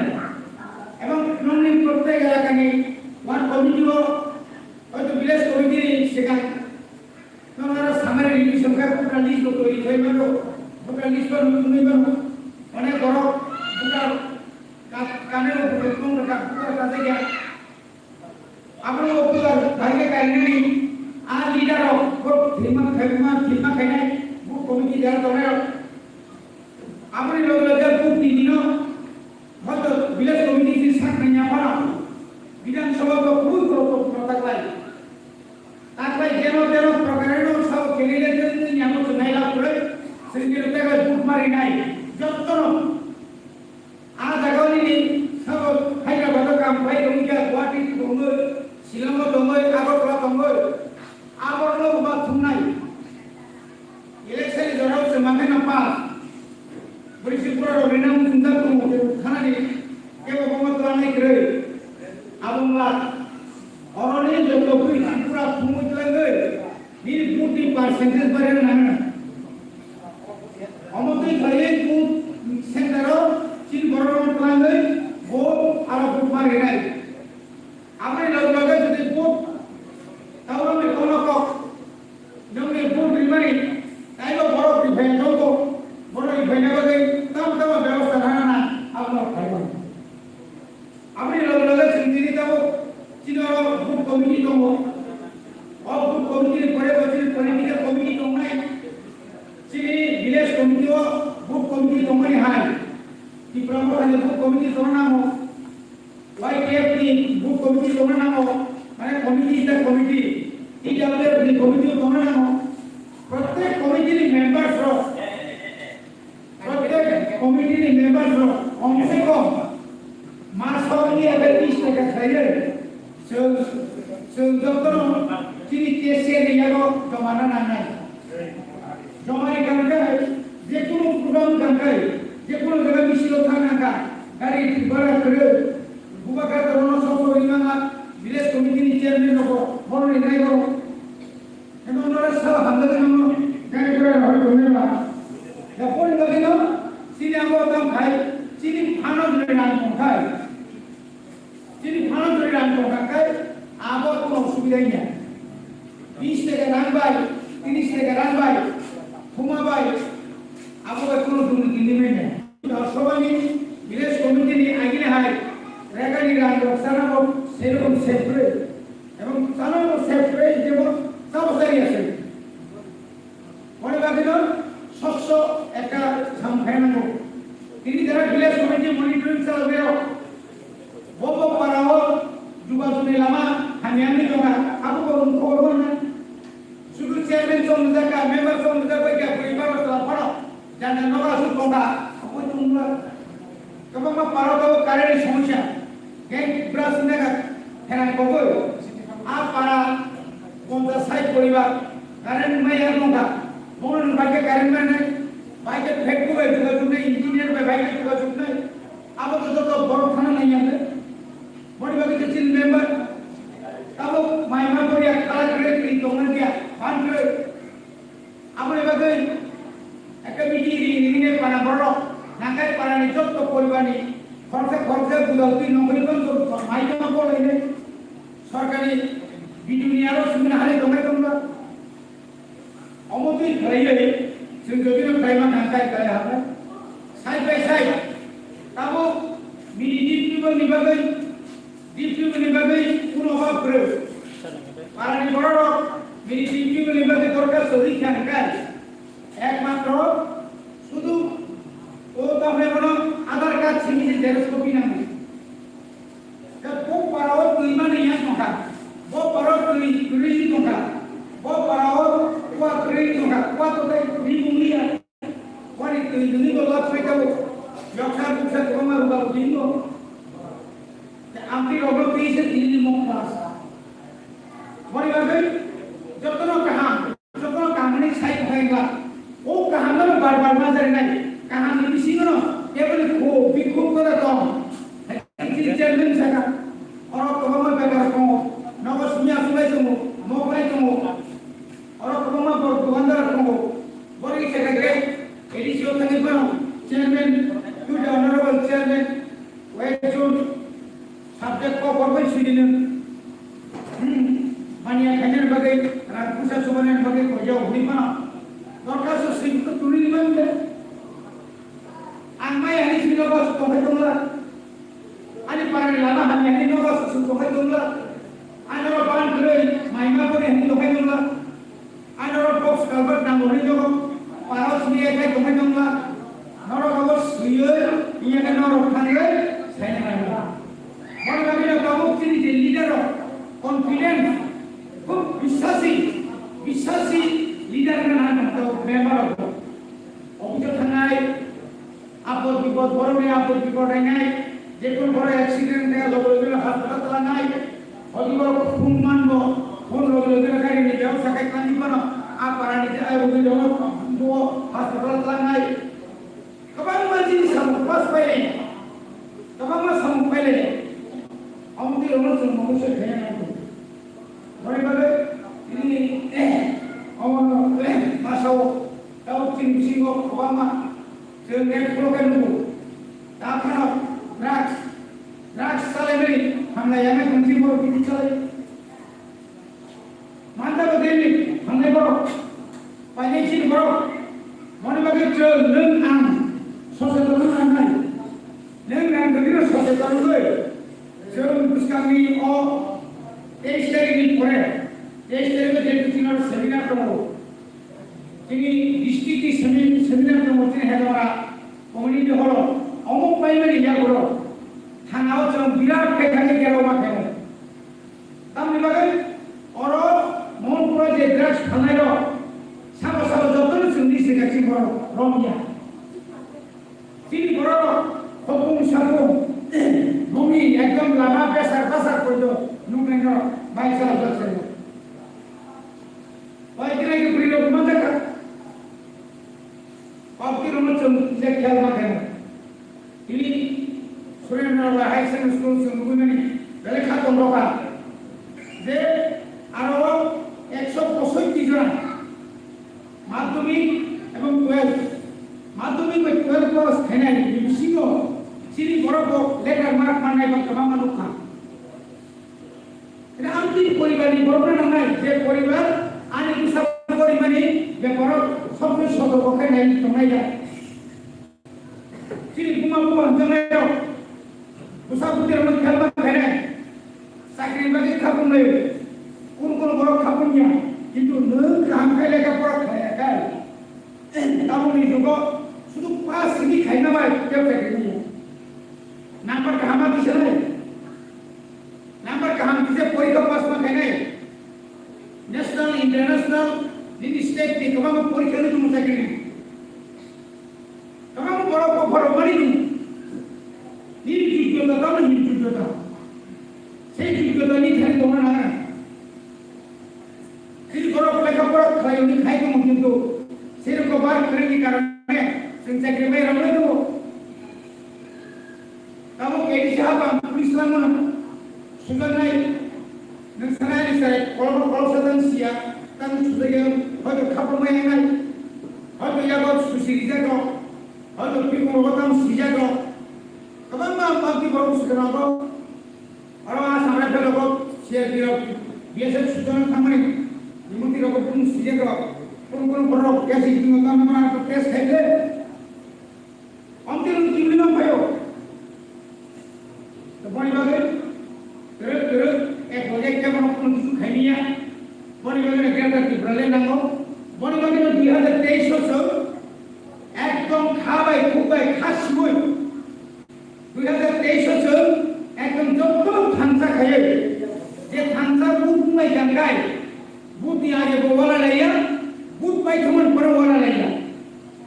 Ebong nokni prottek elakani one committee o, hoito village committee ni swkang noknaro summary review swngkha, voter list bo twi thai mano, voter list bo nukwi mano. Onek borok voter ka-, kanwi bo tong rwkha, voter kajakya. Abono o putar bhaikhe kainani a leader rok bo thima khaima thima khainai bo committee leader tongnai rok. Aboni loge loge bo tini no hoito village committee ni sak nangya phano Bidhan Sabha bo kubui borok bo taklai. Taklai jeno teno prokare no sabo candidate ni yamo chwnai lab kwrwi. Sengkhe tega vote marinai jotto no. A jaga nini sabo Hyderabad o kam khlai tongwi kha, Guwahati tongwi, Shillong o tongwi, Agartala tongwi. Abo no ba thumnai. Election ni jorao se mangai na pass. Bwrwi se pura rok percentage barwi rwna nang. Omo twi khlaiwi booth center o chini borok rok twlangwi bo aro booth ma rinai. Aboni loge loge jodi booth tabukni kono kok nwngni booth rimani taibo borok riphai tongo, borok riphaina bagwi tamo tamo bebosta rwna nang abono khlaiwi. Aboni loge loge chwng tini tabuk chini oro booth committee tongo. O booth committee ni pore bo chini political committee tongnai. Chini village committee o booth committee tongmani hai. Tipra Motha ni booth committee tongna nango. Y T F ni booth committee tongna nango. Mane committee is the committee. T W F ni committee tongna nango. Prottek committee ni members rok Prottek committee ni members rok kom se kom maso ni ebe bish taka khlaiwi chwng, chwng jotono chini K C A ni yago joma na nangnai. Joma ni kangkhe, jekunu program kangkhe, jekunu jaga misil o thang nangkha, gari bhara kwrwi, bubagra torono sok sok ri mangma, village committee ni chairman rok bo, bono rinai rok. Eno nora sal hamjak eno gari gura hori gomela. Ya pori bagino chini abo tam khai, chini phano jure rang tong khai. Chini phano jure rang tong khai, abo kono osubida ya. Bish taka rang bai, tris taka rang bai, thuma bai, abo bai kono duni dini mene. Sabani village committee ni agini hai, rega ni rang rok sana bo serokom separate. Ebong chana bo separate jebo sabo sari ase. Pore bagino sosyo ekta samkhainango. Tini jara village committee monitoring chalogero. Bobo parao juga juni lama hamyani jonga, abo bo mukho bo na. Sudu chairman chong jaka, member chong jaka, ya puri baro sala paro. Jana noga su tongda, abo tongda. Kwbangma parao tabuk current ni somosya. Gang brush wngkha pherang kogwi. A para ponchas sait poribar current mai ya wngkha. Bono nwng bai khe current mai nai. Bai khe phek bo bai juga juknai, engineer bai bai khe juga juknai. Abo to joto borok thana nai ya khe. Boni bagwi khe chini member. Tabuk mai ma poriya kala kwrwi kwrwi tongna kya. Ban kwrwi. Aboni bagwi ekta meeting ri ri hine para borok nangkai parani jotto poribarni khoroksa khoroksa budal twi nongkhorwi tong mai tongma bolai hine sorkari biduni aro sumina hali tongmai tongma. Omo twi khlaiwi chwng jotino khlaima nangkai khlai hapna. Side by side tabuk bini D P O ni bagwi D P O ni bagwi kuno obab kwrwi. Parani bororok bini D P O ni bagwi dorkar sori kha hwnkhe ekmatro sudu o tamni bono Aadhaar card simi se xerox copy nango. Bo parao twi mani yang tongkha, bo parao twi kwrwi tongkha, bo parao kua kwrwi tongkha, kua to tei kwrwi wngya. Wani twi nini bo lab khe tabo. Yoksa buksa kwbangma ruga bo twi no. Te amtwi rogno twi se tini ni mok ma sa. Wani bagwi jotono kaham, jotono kaham ni sai khai ba. O kaham no bar bar ma jari nai. Kaham ni bisingo no keboni kho bikhuk kora tong. Chini chairman saka, oro kwbangma bepar tongo, nogo simi achuk lai tongo, mok lai tongo, oro kwbangma borok dukandar tongo, borok khe khe A D C o thangwi phano chairman, to the honorable chairman, wait zone, subject ko borok bai sidi nung, hmm, mania khainani bagwi, rang pusa chubanani bagwi koiya hwnwi phano, dorkhasto swi tuli ni bagwi. Ang mai ani simi nogo aswk tongkhai tongla. Ani parani lama hamya ani nogo aswk tongkhai tongla. Ani oro ban kwrwi mai ma kwrwi hinwi tongkhai tongla. Ani oro box culvert nango hinwi nogo paro simi ya khai tongkhai tongla. Norok abo swiwi iya khe norok thangwi saina nangla. Boni bagwi no tabuk chini je leader rok confidence, khub biswasi, biswasi leader wngna nang tabuk member rok. Office o thangnai, apod bipod, borokni apod bipod rainai, jekunu borok accident wngkha, loge loge hospital tlangnai, hodi borok phone manbo, phone loge loge gari ni bebosta khai tlanwi phano, a para ni je ayok ni loge bo hospital tlangnai. Kwbangma jini samung pass pailai, kwbangma samung pailai, omo twi rokno chwng mungwi soi khaina nango. Boni bagwi tini, omo masao tau chini bisingo kwbangma chwng nek pholo khe nugo. Takhano drugs, drugs chalaimani hamlai yang khe chini borok bini chalai. Manta bo deni hamlai borok, painai chini borok. Moni bagwi chwng nwng ang soseton nangnai. Nwng ang gwnino soseton wngwi chwng bwskangni o teis tarikni pore, teis tarikni je chini seminar tongo. Chini district ni semi-, seminar tongo chini Hedora community hall o. Omo paimani yagulo thana o chwng birat khe thani gero ma khe. Tamni bagwi oro Mohanpuro je drugs phalnai rok sabo sabo jotono chwng ni sika chini borok romya. Chini borok khopung sapung mumi ekdom lama besar basar poito nuknai rok bai sal jot sal. Bai kira ke beri rok ma jaka. Kok ti rok chwng je khel ma khe. Tini Surendra High Secondary School chwng nugwi mani belai kha tong rok a. Je aro ekso posotti jona madhyamik ebong twelve, madhyamik bai twelve pass khainai ni bisingo chini borok bo letter mark mannai ba kwbangma nukha. Ina amtwi poribar ni borok no nangnai, je poribar ani bwsa porimani beparo sob sotorko khe nai tongnai ya. Chini buma buma hwnjaknai rok bwsa bwtwi rok no khelma khainai, chakri bagwi khapung lai, kun kun borok khapung ya, kintu nwng kaham khai lekha pora khlai ya khai. Tabukni jugo sudu pass simi khaina bai tei chakri nai. Number kaham ma kisa nai. Number kaham kisa porikha pass ma khainai. National, international, nini state ni kwbangma porikha ni tongmo chakri nai. Kwbangma borok kok borok mani nini. Nini joggota tamo nini joggota. Sei joggota ni thani tongna nang. Chini borok lekha pora khlai hwnwi khai tongo, kintu sei rokno bar kwrwngni karone chwng chakri bai rwmani tongo. Tabuk A D C hapang police langmano sujaknai, nwng sanai ni sai kolokro koloksa tang siya, tang sujakya, hoito khapang mai wngnai, hoito yago susi rijak rok, hoito bikung rogo tang sijak rok, kwbangma manti borok sujaknai. Oro a samrai phela ko C R P rok, B S F sujana thangmani, mimoti rok bung sijak rok, bung bung borok case ing tang mana ko case khai le. Amte rung kimli mang phayo. To boni bagwi, terus terus, ek bojek ke bono kono kichu khainiya. Boni bagwi na Greater Tipraland nango. Boni bagwi na dui hazar teis o so, ekdom kha bai, khuk bai, kha sibui. Dui hazar teis o chwng ekdom joto thansa khaiwi, je thansa booth wngnai jangkai, booth ni age bo wala laiya, booth paithumani pore wala laiya.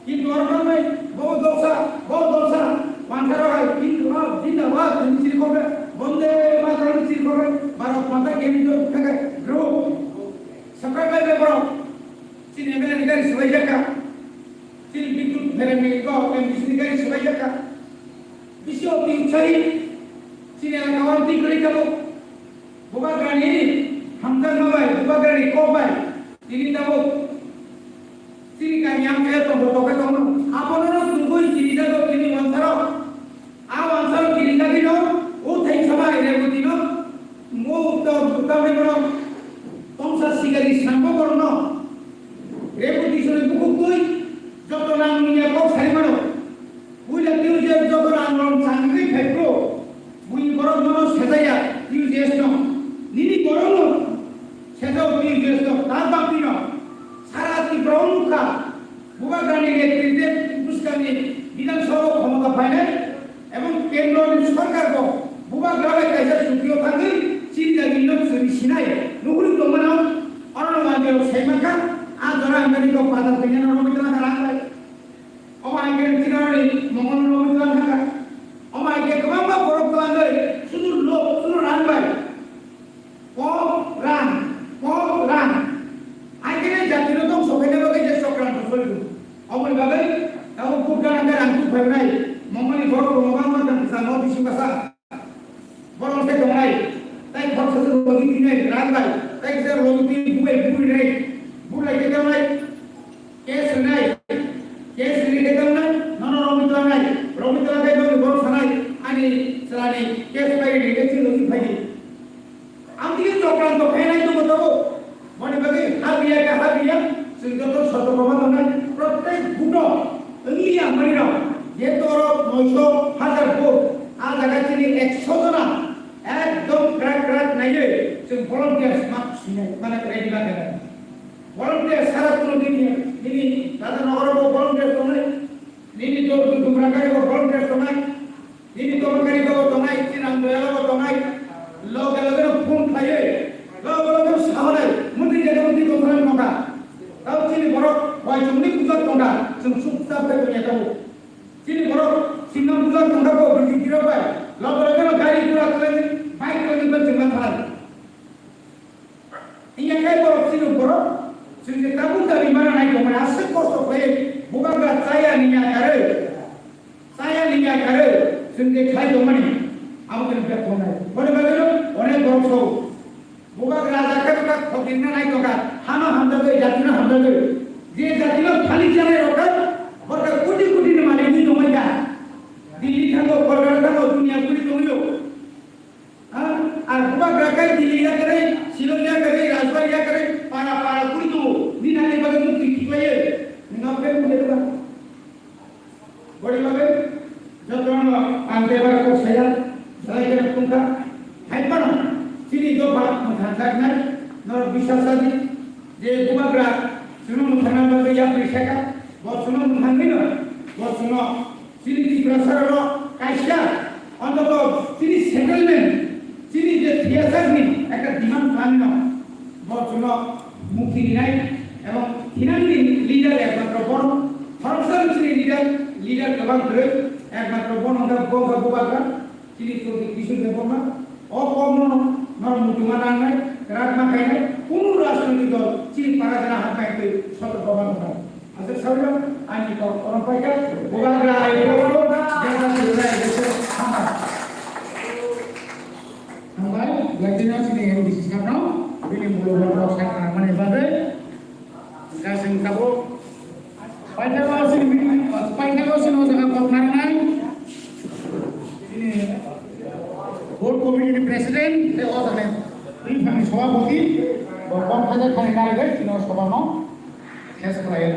Kintu oro thangnai bo dosa, bo dosa, pantharo hai, kintu ah, jindabad, hwnwi chiri kokre, Bonde Mataram chiri kokre, Bharat Mata ki jai hwnwi thangkhe, bro. Subscribe bai bai borok. Chini M L A ni gari swbai jakha. Chini Bidyut Pheremni go M D C ni gari swbai jakha. Bisi oti utsai. Chini elaka o twi kwrwi tabuk. Bubagrani hamjakma bai, Bubagrani kok bai. Tini tabuk. Chini kami ang khe tongbo tokhe tongno. Abono no tungui chini jago chini wansaro. A wansaro kirinda kino, o thai sama ire butino, mo uta uta me bono, tongsa sigari sambo bono, reputation bukuk tui, joto nang niya kok sari mano, uila tiu je joto nang ron sangri phai pro, bui borok mano sejaya, tiu je sno, nini borok no, sejao tiu je sno, ta bapino, sara Tripura o nukha, Bubagrani netrite bwskangni Bidhan Sabha o khomota phainai, ebong kendroni sorkar bo Bubagra bai kaisa chukti o thangwi chini dagino chwri sinai nuhuri tongmano, orono mandirok sai mankha, a jora ang gani kok padar tengeno romwi tongkha rang bai. Omo hai khe chini aroni mongol romwi tongkha. Omo hai khe kwbangma borok twlangwi sudu lok, sudu rang bai. Kok rang, kok rang. Akhirnya jatino tong sokaina bagwi je chokranto cholidu. Oboni bagwi tabo kuk gana gana ang kuk phainai. Mongolni borok rok mobang ma tang kisa no bising basa. Borok se tongnai. Tai khoroksa se logi tinai rang bai. Tai kisa logi tin bubai bui nai. Bulai ke tongnai. Wngya manwi rok, je torok noisho hajar vote, a jaga chini ekso jona, ekdom krak krak naiwi chwng volunteers ma sinai, mane ready ma khainai. Volunteers sara kuno nini, nini Raja Nogoro bo volunteers tongnai, nini Dor-, Dubra Gari bo volunteers tongnai. Nini Tomakari bo tongnai, Chinang Doyalo bo tongnai, loge loge no phone khlaiwi, loge loge no sahonai, muti jaga muti tongnai nokha. Tao chini borok uaisukni puja tongkha, chwng chupchap khe tongya tongo. Chini borok chingna puja tongkha bo, bwtwi kirok bai, loge loge no gari gura khlaiwi, bike khlaiwi ba chwngma thanai. Hiya khe borok chini borok, chwng je tabuk dabi mana nai tongmani aswk kosto khlai, bubagra chaya ni yakarwi, chaya ni yakarwi, chwng je khlai tongmani, abo khe bek tongnai. Boni bagwi no onek borok so, bubagra raja khe bwkha khokirna nai tongkha, hano hamjagwi, jatino hamjagwi, je jatino thani chanai rok khe, borok khe koti koti ni malik wngwi tongmani da. Delhi thango, Kolkata thango, dunia guri tongwi o. Ha? Ar bubagra kai Delhi yakarwi, Shillong yakarwi, Rajbari yakarwi, para para guri tongo. Nini ani bagwi mukti khiklaiwi. Nwng abo khe mukti khiklai. Boni bagwi jotono ang bebak kok saya, belai kheno tongkha. Hai phano chini dopha mwthangjaknai, norok biswas sa di, je bubagra chwngno mwthangna bagwi yapri saka, bo chwngno mwthangwi no, bo chwngno Chini Tiprasarok kaisa, ontoto chini settlement, chini je thiyasakni ekta demand khlaino, bo chwngno mukti rinai, ebong thinangni leader ekmatro bono, khoroksa chini leader, leader kwbang kwrwi, ekmatro bono wngkha bo wngkha bubagra, chini Pradyot Kishore Debbarma, o kokno norok muchungma nangnai, kwrak ma khainai, kunu rajnoitik dol chini para jora hapnai twi sotorko ma tongnai. Aswk saui rok, ani kok oro paikha, bubagra ai kok oro, jesa sirnai jesa hama. Hambai, belai kheno chini M D C sir no, bini muluk rok sak nangmani bagwi. Hwnkhe chwng tabuk paithago chini meeting, paithago chini o jaga kok narwknai. Chini board committee ni president tei o jaga ni twi phangni sabhapati, bo kok thajak thani narwgwi chini o sabha no khes khlai.